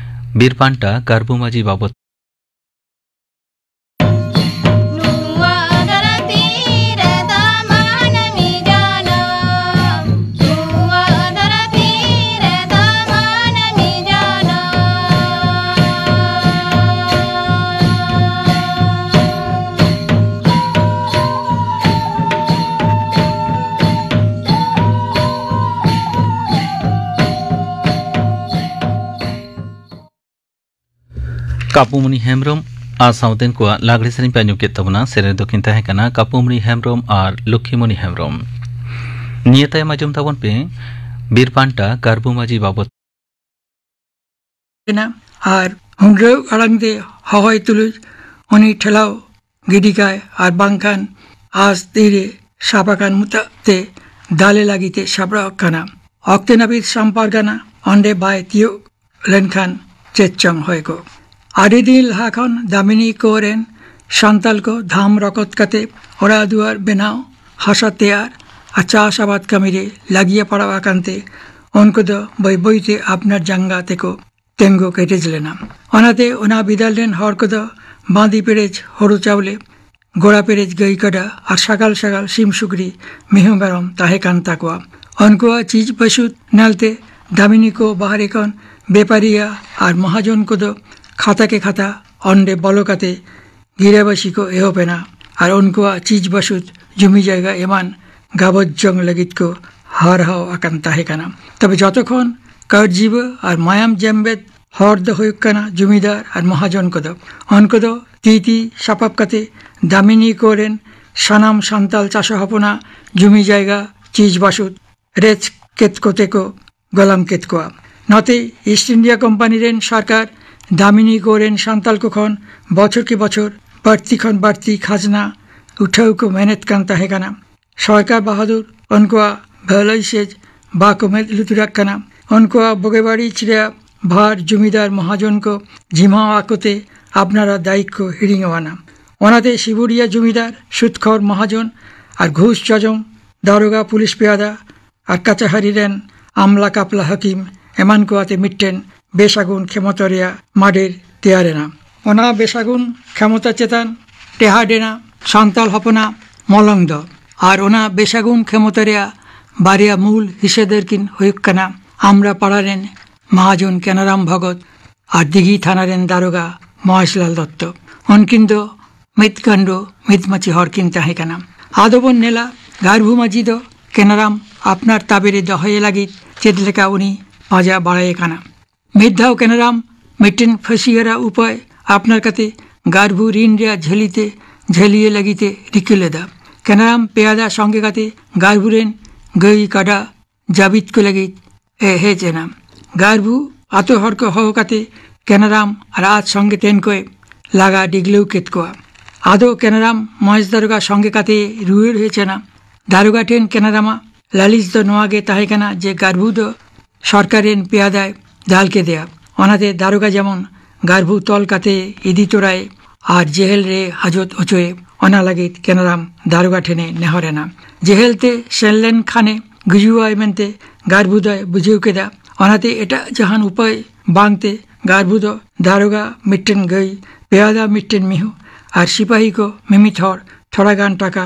ᱵᱤᱨ ᱯᱟᱱᱴᱟ ᱠᱟᱨᱵᱩ ᱢᱟᱹᱡᱷᱤ ᱵᱟᱵᱚᱛ᱾ ᱱᱚᱣᱟ ᱫᱷᱟᱹᱨᱛᱤ ᱨᱮᱫᱚ ᱢᱟᱹᱱᱢᱤ ᱡᱚᱱᱚᱢ, ᱱᱚᱣᱟ ᱫᱷᱟᱹᱨᱛᱤ ᱨᱮᱫᱚ ᱢᱟᱹᱱᱢᱤ ᱡᱚᱱᱚᱢ᱾ ᱠᱟᱯᱩᱢᱩᱱᱤ ᱦᱮᱢᱵᱨᱚᱢ ᱟᱨ ᱥᱟᱶᱛᱮᱱ ᱠᱚᱣᱟᱜ ᱞᱟᱜᱽᱲᱮ ᱥᱮᱨᱮᱧ ᱯᱮ ᱟᱸᱡᱚᱢ ᱠᱮᱫ ᱛᱟᱵᱚᱱᱟ᱾ ᱥᱮᱨᱮᱧ ᱫᱚᱠᱤᱱ ᱛᱟᱦᱮᱸ ᱠᱟᱱᱟ ᱠᱟᱯᱩᱢᱩᱱᱤ ᱦᱮᱢᱵᱨᱚᱢ ᱟᱨ ᱞᱚᱠᱠᱷᱤᱢᱩᱱᱤ ᱦᱮᱢᱵᱨᱚᱢ᱾ ᱱᱤᱭᱟᱹ ᱛᱟᱭᱚᱢ ᱟᱸᱡᱚᱢ ᱛᱟᱵᱚᱱ ᱯᱮ ᱵᱤᱨ ᱯᱟᱱᱴᱟ ᱠᱟᱨᱵᱩ ᱢᱟᱹᱡᱷᱤ ᱵᱟᱵᱚᱛ᱾ ᱮᱱᱟ ᱟᱨ ᱦᱩᱱᱰᱨᱟᱹᱣ ᱟᱲᱟᱝ ᱛᱮ ᱦᱚᱦᱚᱭ ᱛᱩᱞᱩᱡ ᱩᱱᱤ ᱴᱷᱮᱞᱟᱣ ᱜᱤᱰᱤ ᱠᱟᱭ ᱟᱨ ᱵᱟᱝᱠᱷᱟᱱ ᱟᱸᱥ ᱛᱤᱨᱮ ᱥᱟᱵ ᱟᱠᱟᱱ ᱢᱩᱛᱟᱹ ᱛᱮ ᱫᱟᱞᱮ ᱞᱟᱹᱜᱤᱫ ᱮ ᱥᱟᱯᱲᱟᱣ ᱠᱟᱱᱟ᱾ ᱚᱠᱛᱮ ᱱᱟᱹᱯᱤᱛ ᱥᱟᱢ ᱯᱟᱨᱜᱟᱱᱟ ᱚᱸᱰᱮ ᱵᱟᱭ ᱛᱤᱭᱳᱜ ᱞᱮᱱᱠᱷᱟᱱ ᱪᱮᱫ ᱪᱚᱝ ᱦᱩᱭ ᱠᱚᱜ᱾ ᱟᱹᱰᱤ ᱫᱤᱱ ᱞᱟᱦᱟ ᱠᱷᱚᱱ ᱫᱟᱢᱤᱱᱤ ᱠᱚ ᱨᱮᱱ ᱥᱟᱱᱛᱟᱞ ᱠᱚ ᱫᱷᱟᱢ ᱨᱚᱠᱚᱛ ᱠᱟᱛᱮ ᱚᱲᱟᱜ ᱫᱩᱣᱟᱹᱨ ᱵᱮᱱᱟᱣ, ᱦᱟᱥᱟ ᱛᱮᱭᱟᱨ ᱟᱨ ᱪᱟᱥ ᱟᱵᱟᱫ ᱠᱟᱹᱢᱤ ᱨᱮ ᱞᱟᱹᱜᱤᱭᱟ ᱯᱟᱲᱟᱣ ᱟᱠᱟᱱ ᱛᱮ ᱩᱱᱠᱩ ᱫᱚ ᱵᱟᱹᱭ ᱵᱟᱹᱭ ᱛᱮ ᱟᱯᱱᱟᱨ ᱡᱟᱸᱜᱟ ᱛᱮᱠᱚ ᱛᱮᱸᱜᱚ ᱠᱮᱴᱮᱡ ᱞᱮᱱᱟ᱾ ᱚᱱᱟᱛᱮ ᱚᱱᱟ ᱵᱤᱫᱟᱹᱞ ᱨᱮᱱ ᱦᱚᱲ ᱠᱚᱫᱚ ᱵᱟᱸᱫᱤ ᱯᱮᱨᱮᱡ ᱦᱳᱲᱳ ᱪᱟᱣᱞᱮ, ᱜᱚᱲᱟ ᱯᱮᱨᱮᱡ ᱜᱟᱹᱭ ᱠᱟᱰᱟ ᱟᱨ ᱥᱟᱜᱟᱞ ᱥᱟᱜᱟᱞ ᱥᱤᱢ ᱥᱩᱠᱨᱤ ᱢᱤᱦᱩ ᱢᱮᱨᱚᱢ ᱛᱟᱦᱮᱸ ᱠᱟᱱ ᱛᱟᱠᱚᱣᱟ᱾ ᱩᱱᱠᱩᱣᱟᱜ ᱪᱤᱡᱽ ᱵᱟᱹᱥᱩᱫ ᱧᱮᱞᱛᱮ ᱫᱟᱢᱤᱱᱤ ᱠᱚ ᱵᱟᱦᱨᱮ ᱠᱷᱚᱱ ᱵᱮᱯᱟᱨᱤᱭᱟ ᱟᱨ ᱢᱟᱦᱟᱡᱚᱱ ᱠᱚᱫᱚ ᱠᱷᱟᱛᱟ ᱠᱮ ᱠᱷᱟᱛᱟ ᱚᱸᱰᱮ ᱵᱚᱞᱚ ᱠᱟᱛᱮ ᱜᱤᱨᱟᱹᱵᱟᱹᱥᱤ ᱠᱚ ᱮᱦᱚᱵ ᱮᱱᱟ ᱟᱨ ᱩᱱᱠᱩᱣᱟᱜ ᱪᱤᱡᱽ ᱵᱟᱹᱥᱩᱫ ᱡᱩᱢᱤ ᱡᱟᱭᱜᱟ ᱮᱢᱟᱱ ᱜᱟᱵᱚᱡ ᱡᱚᱝ ᱞᱟᱹᱜᱤᱫ ᱠᱚ ᱦᱟᱨᱦᱟᱣ ᱟᱠᱟᱱ ᱛᱟᱦᱮᱸ ᱠᱟᱱᱟ᱾ ᱛᱚᱵᱮ ᱡᱚᱛᱚ ᱠᱷᱚᱱ ᱠᱟᱹᱨᱡᱤᱵᱟᱹ ᱟᱨ ᱢᱟᱭᱟᱢ ᱡᱮᱢᱵᱮᱫ ᱦᱚᱲ ᱫᱚ ᱦᱩᱭᱩᱜ ᱠᱟᱱᱟ ᱡᱩᱢᱤᱫᱟᱨ ᱟᱨ ᱢᱟᱦᱟᱡᱚᱱ ᱠᱚᱫᱚ᱾ ᱩᱱᱠᱩ ᱫᱚ ᱛᱤ ᱛᱤ ᱥᱟᱯᱟᱵ ᱠᱟᱛᱮ ᱫᱟᱢᱤᱱᱤ ᱠᱚ ᱨᱮᱱ ᱥᱟᱱᱟᱢ ᱥᱟᱱᱛᱟᱞ ᱪᱟᱥᱟ ᱦᱚᱯᱚᱱᱟᱜ ᱡᱩᱢᱤ ᱡᱟᱭᱜᱟ ᱪᱤᱡᱽ ᱵᱟᱹᱥᱩᱫ ᱨᱮᱡ ᱠᱮᱫ ᱠᱚᱛᱮ ᱠᱚ ᱜᱚᱞᱟᱢ ᱠᱮᱫ ᱠᱚᱣᱟ᱾ ᱱᱚᱛᱮ ᱤᱥᱴ ᱤᱱᱰᱤᱭᱟ ᱠᱳᱢᱯᱟᱱᱤ ᱨᱮᱱ ᱥᱚᱨᱠᱟᱨ ᱫᱟᱢᱤᱱᱤ ᱠᱚ ᱨᱮᱱ ᱥᱟᱱᱛᱟᱞ ᱠᱚ ᱠᱷᱚᱱ ᱵᱚᱪᱷᱚᱨ ᱠᱮ ᱵᱚᱪᱷᱚᱨ ᱵᱟᱹᱲᱛᱤ ᱠᱷᱚᱱ ᱵᱟᱹᱲᱛᱤ ᱠᱷᱟᱡᱽᱱᱟ ᱩᱴᱷᱟᱹᱣ ᱠᱚ ᱢᱮᱱᱮᱫ ᱠᱟᱱ ᱛᱟᱦᱮᱸ ᱠᱟᱱᱟ᱾ ᱥᱚᱨᱠᱟᱨ ᱵᱟᱦᱟᱫᱩᱨ ᱩᱱᱠᱩᱣᱟᱜ ᱵᱷᱟᱹᱞᱟᱹᱭ ᱥᱮᱫ ᱵᱟᱠᱚ ᱢᱮᱫ ᱞᱩᱛᱩᱨᱟᱜ ᱠᱟᱱᱟ᱾ ᱩᱱᱠᱩᱣᱟᱜ ᱵᱩᱜᱤ ᱵᱟᱹᱲᱤᱡ ᱨᱮᱭᱟᱜ ᱵᱷᱟᱨ ᱡᱩᱢᱤᱫᱟᱨ ᱢᱚᱦᱟᱡᱚᱱ ᱠᱚ ᱡᱤᱢᱟᱣ ᱟᱠᱚ ᱛᱮ ᱟᱯᱱᱟᱨᱟᱜ ᱫᱟᱭᱤᱛ ᱠᱚ ᱦᱤᱲᱤᱧ ᱟᱱᱟ᱾ ᱚᱱᱟᱛᱮ ᱥᱤᱵᱩᱨᱤᱭᱟ ᱡᱩᱢᱤᱫᱟᱨ, ᱥᱩᱫᱽᱠᱷᱚᱨ ᱢᱚᱦᱟᱡᱚᱱ ᱟᱨ ᱜᱷᱩᱥ ᱡᱚᱡᱚᱢ ᱫᱟᱨᱳᱜᱟ, ᱯᱩᱞᱤᱥ ᱯᱮᱭᱟᱫᱟ ᱟᱨ ᱠᱟᱪᱟᱦᱟᱨᱤ ᱨᱮᱱ ᱟᱢᱞᱟ ᱠᱟᱯᱞᱟ ᱦᱟᱹᱠᱤᱢ ᱮᱢᱟᱱ ᱠᱚ ᱟᱛᱮ ᱢᱤᱫᱴᱮᱱ ᱵᱮᱥᱟᱹᱜᱩᱱ ᱠᱷᱮᱢᱚᱛᱟ ᱨᱮᱭᱟᱜ ᱢᱟᱰᱮᱨ ᱛᱮᱭᱟᱨ ᱮᱱᱟ᱾ ᱚᱱᱟ ᱵᱮᱥᱟᱹᱜᱩᱱ ᱠᱷᱮᱢᱚᱛᱟ ᱪᱮᱛᱟᱱ ᱴᱮᱦᱟᱰ ᱮᱱᱟ ᱥᱟᱱᱛᱟᱲ ᱦᱚᱯᱚᱱᱟᱜ ᱢᱚᱞᱚᱝ ᱫᱚ᱾ ᱟᱨ ᱚᱱᱟ ᱵᱮᱥᱟᱹᱜᱩᱱ ᱠᱷᱮᱢᱚᱛᱟ ᱨᱮᱭᱟᱜ ᱵᱟᱨᱭᱟ ᱢᱩᱞ ᱦᱤᱥᱟᱹᱫᱟᱹᱨ ᱠᱤᱱ ᱦᱩᱭᱩᱜ ᱠᱟᱱᱟ ᱟᱢᱨᱟ ᱯᱟᱲᱟ ᱨᱮᱱ ᱢᱟᱦᱟᱡᱚᱱ ᱠᱮᱱᱟᱨᱟᱢ ᱵᱷᱚᱜᱚᱛ ᱟᱨ ᱫᱤᱜᱷᱤ ᱛᱷᱟᱱᱟ ᱨᱮᱱ ᱫᱟᱨᱳᱜᱟ ᱢᱚᱦᱮᱥᱞᱟᱞ ᱫᱚᱛᱛᱚ᱾ ᱩᱱᱠᱤᱱ ᱫᱚ ᱢᱤᱫ ᱜᱟᱱᱰᱳ ᱢᱤᱫ ᱢᱟᱹᱪᱤ ᱦᱚᱲ ᱠᱤᱱ ᱛᱟᱦᱮᱸ ᱠᱟᱱᱟ᱾ ᱟᱫᱚ ᱵᱚᱱ ᱧᱮᱞᱟ ᱜᱟᱨᱵᱷᱩ ᱢᱟᱹᱡᱷᱤ ᱫᱚ ᱠᱮᱱᱟᱨᱟᱢ ᱟᱯᱱᱟᱨ ᱛᱟᱵᱮ ᱨᱮ ᱫᱚᱦᱚᱭᱮ ᱞᱟᱹᱜᱤᱫ ᱪᱮᱫ ᱞᱮᱠᱟ ᱩᱱᱤ ᱯᱟᱸᱡᱟ ᱵᱟᱲᱟᱭᱮ ᱠᱟᱱᱟ᱾ ᱢᱤᱫ ᱫᱷᱟᱣ ᱠᱮᱱᱟᱨᱟᱢ ᱢᱤᱫᱴᱮᱱ ᱯᱷᱟᱹᱥᱤ ᱦᱟᱨᱟ ᱩᱯᱟᱹᱭ ᱟᱯᱱᱟᱨ ᱠᱟᱛᱮ ᱜᱟᱨᱵᱷᱩ ᱨᱤᱱ ᱨᱮᱭᱟᱜ ᱡᱷᱟᱹᱞᱤ ᱛᱮ ᱡᱷᱟᱹᱞᱤᱭᱮ ᱞᱟᱹᱜᱤᱫ ᱮ ᱨᱤᱠᱟᱹ ᱞᱮᱫᱟ᱾ ᱠᱮᱱᱟᱨᱟᱢ ᱯᱮᱭᱟᱫᱟ ᱥᱚᱸᱜᱮ ᱠᱟᱛᱮ ᱜᱟᱨᱵᱷᱩ ᱨᱮᱱ ᱜᱟᱹᱭ ᱠᱟᱰᱟ ᱡᱟᱹᱵᱤᱫ ᱠᱚ ᱞᱟᱹᱜᱤᱫ ᱮ ᱦᱮᱡ ᱮᱱᱟ᱾ ᱜᱟᱨᱵᱷᱩ ᱟᱛᱳ ᱦᱚᱲ ᱠᱚ ᱦᱚᱦᱚ ᱠᱟᱛᱮ ᱠᱮᱱᱟᱨᱟᱢ ᱟᱨ ᱟᱡ ᱥᱚᱸᱜᱮ ᱛᱮᱱ ᱠᱚᱭ ᱞᱟᱜᱟ ᱰᱤᱜᱽᱞᱟᱹᱣ ᱠᱮᱫ ᱠᱚᱣᱟ᱾ ᱟᱫᱚ ᱠᱮᱱᱟᱨᱟᱢ ᱢᱚᱦᱮᱥ ᱫᱟᱨᱳᱜᱟ ᱥᱚᱸᱜᱮ ᱠᱟᱛᱮ ᱨᱩᱣᱟᱹᱲ ᱦᱮᱡ ᱮᱱᱟ᱾ ᱫᱟᱨᱳᱜᱟ ᱴᱷᱮᱱ ᱠᱮᱱᱟᱨᱟᱢᱟᱜ ᱞᱟᱹᱞᱤᱥ ᱫᱚ ᱱᱚᱣᱟ ᱜᱮ ᱛᱟᱦᱮᱸ ᱠᱟᱱᱟ ᱡᱮ ᱜᱟᱨᱵᱷᱩ ᱫᱚ ᱥᱚᱨᱠᱟᱨ ᱨᱮᱱ ᱯᱮᱭᱟᱫᱟᱭ ᱫᱟᱞ ᱠᱮᱫᱮᱭᱟ᱾ ᱚᱱᱟᱛᱮ ᱫᱟᱨᱚᱜᱟ ᱡᱮᱢᱚᱱ ᱜᱟᱨᱵᱷᱩ ᱛᱚᱞ ᱠᱟᱛᱮ ᱤᱫᱤ ᱛᱚᱨᱟᱭ ᱟᱨ ᱡᱮᱦᱮᱞ ᱨᱮ ᱦᱟᱡᱚᱛ ᱦᱚᱪᱚᱭ, ᱚᱱᱟ ᱞᱟᱹᱜᱤᱫ ᱠᱮᱱᱟᱨᱟᱢ ᱫᱟᱨᱚᱜᱟ ᱴᱷᱮᱱᱮ ᱱᱮᱦᱚᱨ ᱮᱱᱟ᱾ ᱡᱮᱦᱮᱞ ᱛᱮ ᱥᱮᱱ ᱞᱮᱱ ᱠᱷᱟᱱᱮ ᱜᱩᱡᱩᱜᱼᱟᱭ ᱢᱮᱱᱛᱮ ᱜᱟᱨᱵᱷᱩ ᱫᱚᱭ ᱵᱩᱡᱷᱟᱹᱣ ᱠᱮᱫᱟ᱾ ᱚᱱᱟᱛᱮ ᱮᱴᱟᱜ ᱡᱟᱦᱟᱱ ᱩᱯᱟᱹᱭ ᱵᱟᱝᱛᱮ ᱜᱟᱨᱵᱷᱩ ᱫᱚ ᱫᱟᱨᱚᱜᱟ ᱢᱤᱫᱴᱮᱱ ᱜᱟᱹᱭ, ᱯᱮᱭᱟᱫᱟ ᱢᱤᱫᱴᱮᱱ ᱢᱤᱦᱩ ᱟᱨ ᱥᱤᱯᱟᱦᱤ ᱠᱚ ᱢᱤᱢᱤᱫ ᱦᱚᱲ ᱛᱷᱚᱲᱟ ᱜᱟᱱ ᱴᱟᱠᱟ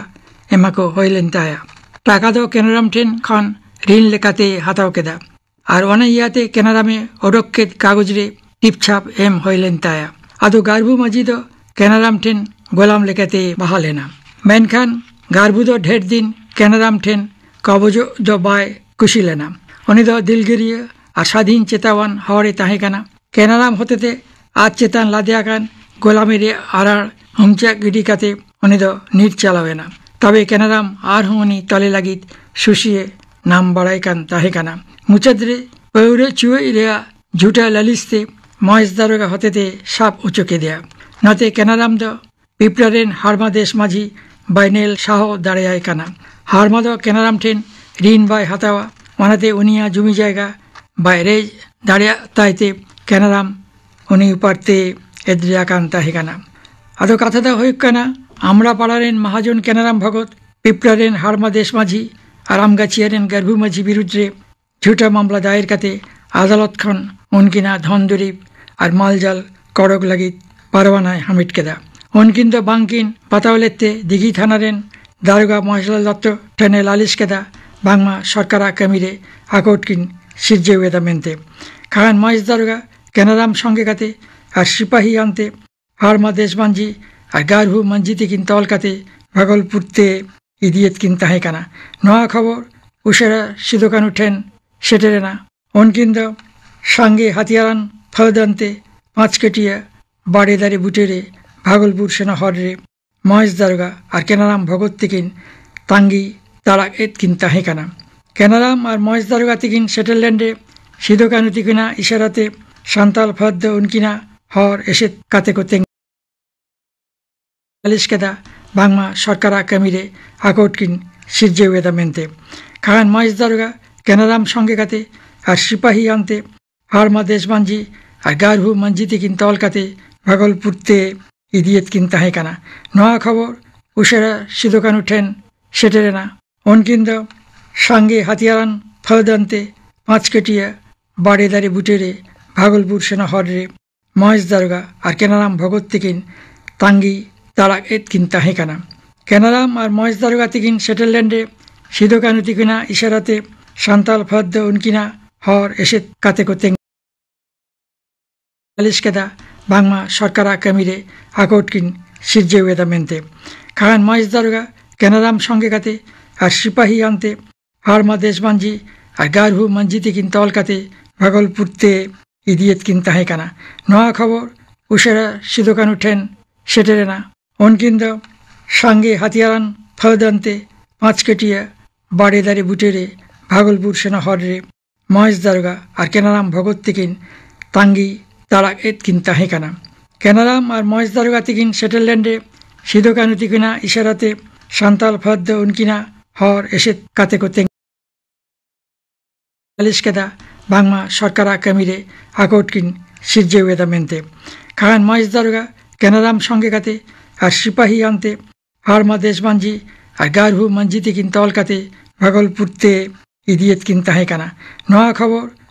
ᱮᱢᱟ ᱠᱚ ᱦᱩᱭ ᱞᱮᱱ ᱛᱟᱭᱟ᱾ ᱴᱟᱠᱟ ᱫᱚ ᱠᱮᱱᱟᱨᱟᱢ ᱴᱷᱮᱱ ᱠᱷᱚᱱ ᱨᱤᱱ ᱞᱮᱠᱟᱛᱮ ᱦᱟᱛᱟᱣ ᱠᱮᱫᱟ᱾ ᱟᱨ ᱚᱱᱟ ᱤᱭᱟᱹᱛᱮ ᱠᱮᱱᱟᱨᱟᱢᱮ ᱚᱰᱚᱠ ᱠᱮᱫ ᱠᱟᱜᱚᱡᱽ ᱨᱮ ᱴᱤᱯᱪᱷᱟᱯ ᱮᱢ ᱦᱩᱭ ᱞᱮᱱ ᱛᱟᱭᱟ᱾ ᱟᱫᱚ ᱜᱟᱨᱵᱷᱩ ᱢᱟᱹᱡᱷᱤ ᱫᱚ ᱠᱮᱱᱟᱨᱟᱢ ᱴᱷᱮᱱ ᱜᱳᱞᱟᱢ ᱞᱮᱠᱟᱛᱮ ᱵᱟᱦᱟᱞ ᱮᱱᱟ᱾ ᱢᱮᱱᱠᱷᱟᱱ ᱜᱟᱨᱵᱷᱩ ᱫᱚ ᱰᱷᱮᱨ ᱫᱤᱱ ᱠᱮᱱᱟᱨᱟᱢ ᱴᱷᱮᱱ ᱠᱟᱵᱚᱡᱚᱜ ᱫᱚ ᱵᱟᱭ ᱠᱩᱥᱤ ᱞᱮᱱᱟ᱾ ᱩᱱᱤ ᱫᱚ ᱫᱤᱞᱜᱟᱹᱨᱤᱭᱟᱹ ᱟᱨ ᱥᱟᱹᱫᱷᱤᱱ ᱪᱮᱛᱟᱣᱟᱱ ᱦᱚᱲᱮ ᱛᱟᱦᱮᱸ ᱠᱟᱱᱟ᱾ ᱠᱮᱱᱟᱨᱟᱢ ᱦᱚᱛᱮᱛᱮ ᱟᱡ ᱪᱮᱛᱟᱱ ᱞᱟᱫᱮ ᱟᱠᱟᱱ ᱜᱳᱞᱟᱢᱤ ᱨᱮᱭᱟᱜ ᱟᱨᱟᱲ ᱦᱩᱢᱪᱟᱜ ᱜᱤᱰᱤ ᱠᱟᱛᱮ ᱩᱱᱤ ᱫᱚ ᱧᱤᱨ ᱪᱟᱞᱟᱣ ᱮᱱᱟ᱾ ᱛᱚᱵᱮ ᱠᱮᱱᱟᱨᱟᱢ ᱟᱨᱦᱚᱸ ᱩᱱᱤ ᱛᱚᱞᱮ ᱞᱟᱹᱜᱤᱫ ᱥᱩᱥᱤᱭᱮ ᱱᱟᱢ ᱵᱟᱲᱟᱭ ᱠᱟᱱ ᱛᱟᱦᱮᱸ ᱠᱟᱱᱟ᱾ ᱢᱩᱪᱟᱹᱫ ᱨᱮ ᱯᱟᱹᱣᱨᱟᱹ ᱪᱩᱣᱟᱹᱜ ᱨᱮᱭᱟᱜ ᱡᱷᱩᱴᱟ ᱞᱟᱹᱞᱤᱥ ᱛᱮ ᱢᱚᱦᱮᱥ ᱫᱟᱨᱚᱜᱟ ᱦᱚᱛᱮᱛᱮ ᱥᱟᱵ ᱦᱚᱪᱚ ᱠᱮᱫᱮᱭᱟ᱾ ᱱᱚᱛᱮ ᱠᱮᱱᱟᱨᱟᱢ ᱫᱚ ᱯᱤᱯᱨᱟ ᱨᱮᱱ ᱦᱟᱲᱢᱟ ᱫᱮᱥ ᱢᱟᱹᱡᱷᱤ ᱵᱟᱭᱱᱮᱞ ᱥᱟᱦᱚ ᱫᱟᱲᱮᱭᱟᱭ ᱠᱟᱱᱟ᱾ ᱦᱟᱲᱢᱟ ᱫᱚ ᱠᱮᱱᱟᱨᱟᱢ ᱴᱷᱮᱱ ᱨᱤᱱ ᱵᱟᱭ ᱦᱟᱛᱟᱣᱟ, ᱚᱱᱟᱛᱮ ᱩᱱᱤᱭᱟᱜ ᱡᱩᱢᱤ ᱡᱟᱭᱜᱟ ᱵᱟᱭ ᱨᱮᱡ ᱫᱟᱲᱮᱭᱟᱜ ᱛᱟᱭᱛᱮ ᱠᱮᱱᱟᱨᱟᱢ ᱩᱱᱤ ᱩᱯᱟᱨᱛᱮ ᱮᱫᱽᱨᱮ ᱟᱠᱟᱱ ᱛᱟᱦᱮᱸ ᱠᱟᱱᱟ᱾ ᱟᱫᱚ ᱠᱟᱛᱷᱟ ᱫᱚ ᱦᱩᱭᱩᱜ ᱠᱟᱱᱟ, ᱟᱢᱲᱟ ᱯᱟᱲᱟ ᱨᱮᱱ ᱢᱟᱦᱟᱡᱚᱱ ᱠᱮᱱᱟᱨᱟᱢ ᱵᱷᱚᱜᱚᱛ ᱯᱤᱯᱨᱟ ᱨᱮᱱ ᱦᱟᱲᱢᱟ ᱫᱮᱥ ᱢᱟᱹᱡᱷᱤ ᱟᱨ ᱟᱢᱜᱟᱪᱷᱤᱭᱟ ᱨᱮᱱ ᱜᱟᱹᱨᱵᱷᱩ ᱢᱟᱹᱡᱷᱤ ᱵᱤᱨᱩᱫᱽ ᱨᱮ ᱡᱷᱩᱴᱟ ᱢᱟᱢᱞᱟ ᱫᱟᱭᱮᱨ ᱠᱟᱛᱮ ᱟᱫᱟᱞᱚᱛ ᱠᱷᱚᱱ ᱩᱱᱠᱤᱱᱟᱜ ᱫᱷᱚᱱ ᱫᱩᱨᱤᱵ ᱟᱨ ᱢᱟᱞᱡᱟᱞ ᱠᱚᱲᱚᱠ ᱞᱟᱹᱜᱤᱫ ᱯᱟᱨᱣᱟᱱᱟᱭ ᱦᱟᱢᱮᱴ ᱠᱮᱫᱟ᱾ ᱩᱱᱠᱤᱱ ᱫᱚ ᱵᱟᱝᱠᱤᱱ ᱵᱟᱛᱟᱣ ᱞᱮᱫ ᱛᱮ ᱫᱤᱜᱷᱤ ᱛᱷᱟᱱᱟ ᱨᱮᱱ ᱫᱟᱨᱚᱜᱟ ᱢᱚᱦᱮᱥᱞᱟᱞ ᱫᱚᱛᱛᱚ ᱴᱷᱮᱱᱮ ᱞᱟᱹᱞᱤᱥ ᱠᱮᱫᱟ, ᱵᱟᱝᱢᱟ ᱥᱚᱨᱠᱟᱨᱟᱜ ᱠᱟᱹᱢᱤᱨᱮ ᱟᱠᱚᱴ ᱠᱤᱱ ᱥᱤᱨᱡᱟᱹᱣ ᱮᱫᱟ ᱢᱮᱱᱛᱮ᱾ ᱠᱷᱟᱱ ᱢᱚᱦᱮᱥ ᱫᱟᱨᱚᱜᱟ ᱠᱮᱱᱟᱨᱟᱢ ᱥᱚᱸᱜᱮ ᱠᱟᱛᱮ ᱟᱨ ᱥᱤᱯᱟᱦᱤ ᱟᱱᱛᱮ ᱦᱟᱲᱢᱟ ᱫᱮᱥ ᱢᱟᱹᱡᱷᱤ ᱟᱨ ᱜᱟᱨᱦᱩ ᱢᱟᱹᱡᱷᱤ ᱛᱤᱠᱤᱱ ᱛᱚᱞ ᱠᱟᱛᱮ ᱵᱷᱟᱜᱚᱞᱯᱩᱨ ᱛᱮ ᱤᱫᱤᱭᱮᱫ ᱠᱤᱱ ᱛᱟᱦᱮᱸ ᱠᱟᱱᱟ᱾ ᱱᱚᱣᱟ ᱠᱷᱚᱵᱚᱨ ᱩᱥᱟᱹᱨᱟ ᱥᱤᱫᱩ ᱠᱟᱹᱱᱦᱩ ᱴᱷᱮᱱ ᱥᱮᱴᱮᱨᱮᱱᱟ᱾ ᱩᱱᱠᱤᱱ ᱫᱚ ᱥᱟᱸᱜᱮ ᱦᱟᱹᱛᱤᱭᱟᱨᱟᱱ ᱯᱷᱟᱹᱫ ᱟᱱᱛᱮ ᱯᱟᱸᱪᱠᱟᱹᱴᱤᱭᱟᱹ ᱵᱟᱲᱮ ᱫᱟᱨᱮ ᱵᱩᱴᱟᱹᱨᱮ ᱵᱷᱟᱜᱚᱞᱯᱩᱨ ᱥᱮᱱᱚᱜ ᱦᱚᱨ ᱨᱮ ᱢᱚᱦᱮᱥ ᱫᱟᱨᱚᱜᱟ ᱟᱨ ᱠᱮᱱᱟᱨᱟᱢ ᱵᱷᱚᱜᱚᱛ ᱛᱤᱠᱤᱱ ᱛᱟᱸᱜᱤ ᱛᱟᱲᱟᱜ ᱮᱫ ᱠᱤᱱ ᱛᱟᱦᱮᱸ ᱠᱟᱱᱟ᱾ ᱠᱮᱱᱟᱨᱟᱢ ᱟᱨ ᱢᱚᱦᱮᱥ ᱫᱟᱨᱚᱜᱟ ᱛᱤᱠᱤᱱ ᱥᱮᱴᱮᱨ ᱞᱮᱱ ᱨᱮ ᱥᱤᱫᱩ ᱠᱟᱹᱱᱦᱩ ᱛᱤᱠᱤᱱᱟᱜ ᱤᱥᱟᱨᱟ ᱛᱮ ᱥᱟᱱᱛᱟᱞ ᱯᱷᱟᱹᱫ ᱫᱚ ᱩᱱᱠᱤᱱᱟᱜ ᱦᱚᱨ ᱮᱥᱮᱫ ᱠᱟᱛᱮ ᱠᱚ ᱛᱮᱸᱜᱚ ᱞᱟᱹᱞᱤᱥ ᱠᱮᱫᱟ, ᱵᱟᱝᱢᱟ ᱥᱚᱨᱠᱟᱨᱟᱜ ᱠᱟᱹᱢᱤᱨᱮ ᱟᱠᱚᱴ ᱠᱤᱱ ᱥᱤᱨᱡᱟᱹᱣ ᱮᱫᱟ ᱢᱮᱱᱛᱮ᱾ ᱠᱷᱟᱱ ᱢᱚᱦᱮᱥ ᱫᱟᱨᱚᱜᱟ ᱠᱮᱱᱟᱨᱟᱢ ᱥᱚᱸᱜᱮ ᱠᱟᱛᱮ ᱟᱨ ᱥᱤᱯᱟᱹᱦᱤ ᱟᱱᱛᱮ ᱦᱟᱲᱢᱟ ᱫᱮᱥ ᱢᱟᱹᱡᱷᱤ ᱟᱨ ᱜᱟᱨᱦᱩ ᱢᱟᱹᱡᱷᱤ ᱛᱤᱠᱤᱱ ᱛᱚᱞ ᱠᱟᱛᱮ ᱵᱷᱟᱜᱚᱞᱯᱩᱨ ᱛᱮ ᱤᱫᱤᱭᱮᱫ ᱠᱤᱱ ᱛᱟᱦᱮᱸ ᱠᱟᱱᱟ᱾ ᱱᱚᱣᱟ ᱠᱷᱚᱵᱚᱨ ᱩᱥᱟᱹᱨᱟ ᱥᱤᱫᱩ ᱠᱟᱹᱱᱦᱩ ᱴᱷᱮᱱ ᱥᱮᱴᱮᱨᱮᱱᱟ᱾ ᱩᱱᱠᱤᱱ ᱫᱚ ᱥᱟᱸᱜᱮ ᱦᱟᱹᱛᱤᱭᱟᱨᱟᱱ ᱯᱷᱟᱹᱫ ᱟᱱᱛᱮ ᱯᱟᱸᱪᱠᱟᱹᱴᱤᱭᱟᱹ ᱵᱟᱲᱮ ᱫᱟᱨᱮ ᱵᱩᱴᱟᱹᱨᱮ ᱵᱷᱟᱜᱚᱞᱯᱩᱨ ᱥᱮᱱᱚᱜ ᱦᱚᱨ ᱨᱮ ᱢᱚᱦᱮᱥ ᱫᱟᱨᱚᱜᱟ ᱟᱨ ᱠᱮᱱᱟᱨᱟᱢ ᱵᱷᱚᱜᱚᱛ ᱛᱤᱠᱤᱱ ᱛᱟᱸᱜᱤ ᱛᱟᱲᱟᱜ ᱮᱫ ᱠᱤᱱ ᱛᱟᱦᱮᱸ ᱠᱟᱱᱟ᱾ ᱠᱮᱱᱟᱨᱟᱢ ᱟᱨ ᱢᱚᱦᱮᱥ ᱫᱟᱨᱚᱜᱟ ᱛᱤᱠᱤᱱ ᱥᱮᱴᱮᱨ ᱞᱮᱱ ᱨᱮ ᱥᱤᱫᱩ ᱠᱟᱹᱱᱦᱩ ᱛᱤᱠᱤᱱᱟᱜ ᱤᱥᱟᱨᱟ ᱛᱮ ᱥᱟᱱᱛᱟᱞ ᱯᱷᱟᱹᱫ ᱫᱚ ᱩᱱᱠᱤᱱᱟᱜ ᱦᱚᱨ ᱮᱥᱮᱫ ᱠᱟᱛᱮ ᱠᱚ ᱛᱮᱸᱜᱚ ᱞᱟᱹᱞᱤᱥ ᱠᱮᱫᱟ, ᱵᱟᱝᱢᱟ ᱥᱚᱨᱠᱟᱨᱟᱜ ᱠᱟᱹᱢᱤ ᱨᱮ ᱟᱠᱚᱴ ᱠᱤᱱ ᱥᱤᱨᱡᱟᱹᱣ ᱮᱫᱟ ᱢᱮᱱᱛᱮ᱾ ᱠᱷᱟᱱ ᱢᱚᱦᱮᱥ ᱫᱟᱨᱚᱜᱟ ᱠᱮᱱᱟᱨᱟᱢ ᱥᱚᱸᱜᱮ ᱠᱟᱛᱮ ᱟᱨ ᱥᱤᱯᱟᱹᱦᱤ ᱟᱱᱛᱮ ᱦᱟᱲᱢᱟ ᱫᱮᱥ ᱢᱟᱹᱡᱷᱤ ᱟᱨ ᱜᱟᱨᱦᱩ ᱢᱟᱹᱡᱷᱤ ᱛᱤᱠᱤᱱ ᱛᱚᱞ ᱠᱟᱛᱮ ᱵᱷᱟᱜᱚᱞᱯᱩᱨ ᱛᱮ ᱤᱫᱤᱭᱮᱫ ᱠᱤᱱ ᱛᱟᱦᱮᱸ ᱠᱟᱱᱟ᱾ ᱱᱚᱣᱟ ᱠᱷᱚᱵᱚᱨ ᱩᱥᱟᱹᱨᱟ ᱥᱤᱫᱩ ᱠᱟᱹᱱᱦᱩ ᱴᱷᱮᱱ ᱥᱮᱴᱮᱨᱮᱱᱟ᱾ ᱩᱱᱠᱤᱱ ᱫᱚ ᱥᱟᱸᱜᱮ ᱦᱟᱹᱛᱤᱭᱟᱨᱟᱱ ᱯᱷᱟᱹᱫ ᱟᱱᱛᱮ ᱯᱟᱸᱪᱠᱟᱹᱴᱤᱭᱟᱹ ᱵᱟᱲᱮ ᱫᱟᱨᱮ ᱵᱩᱴᱟᱹᱨᱮ ᱵᱷᱟᱜᱚᱞᱯᱩᱨ ᱥᱮᱱᱚᱜ ᱦᱚᱨ ᱨᱮ ᱢᱚᱦᱮᱥ ᱫᱟᱨᱚᱜᱟ ᱟᱨ ᱠᱮᱱᱟᱨᱟᱢ ᱵᱷᱚᱜᱚᱛ ᱛᱤᱠᱤᱱ ᱛᱟᱸᱜᱤ ᱛᱟᱲᱟᱜ ᱮᱫ ᱠᱤᱱ ᱛᱟᱦᱮᱸ ᱠᱟᱱᱟ᱾ ᱠᱮᱱᱟᱨᱟᱢ ᱟᱨ ᱢᱚᱦᱮᱥ ᱫᱟᱨᱚᱜᱟ ᱛᱤᱠᱤᱱ ᱥᱮᱴᱮᱨ ᱞᱮᱱ ᱨᱮ ᱥᱤᱫᱩ ᱠᱟᱹᱱᱦᱩ ᱛᱤᱠᱤᱱᱟᱜ ᱤᱥᱟᱨᱟ ᱛᱮ ᱥᱟᱱᱛᱟᱞ ᱯᱷᱟᱹᱫ ᱫᱚ ᱩᱱᱠᱤᱱᱟᱜ ᱦᱚᱨ ᱮᱥᱮᱫ ᱠᱟᱛᱮ ᱠᱚ ᱛᱮᱸᱜᱚ ᱞᱟᱹᱞᱤᱥ ᱠᱮᱫᱟ, ᱵᱟᱝᱢᱟ ᱥᱚᱨᱠᱟᱨᱟᱜ ᱠᱟᱹᱢᱤ ᱨᱮ ᱟᱠᱚᱴ ᱠᱤᱱ ᱥᱤᱨᱡᱟᱹᱣ ᱮᱫᱟ ᱢᱮᱱᱛᱮ᱾ ᱠᱷᱟᱱ ᱢᱚᱦᱮᱥ ᱫᱟᱨᱚᱜᱟ ᱠᱮᱱᱟᱨᱟᱢ ᱥᱚᱸᱜᱮ ᱠᱟᱛᱮ ᱟᱨ ᱥᱤᱯᱟᱹᱦᱤ ᱟᱱᱛᱮ ᱦᱟᱲᱢᱟ ᱫᱮᱥ ᱢᱟᱹᱡᱷᱤ ᱟᱨ ᱜᱟᱨᱦᱩ ᱢᱟᱹᱡᱷᱤ ᱛᱤᱠᱤᱱ ᱛᱚᱞ ᱠᱟᱛᱮ ᱵᱷᱟᱜᱚᱞᱯᱩᱨ ᱛᱮ ᱤᱫᱤᱭᱮᱫ ᱠᱤᱱ ᱛᱟᱦᱮᱸ ᱠᱟᱱᱟ᱾ ᱱᱚᱣᱟ ᱠᱷᱚᱵᱚᱨ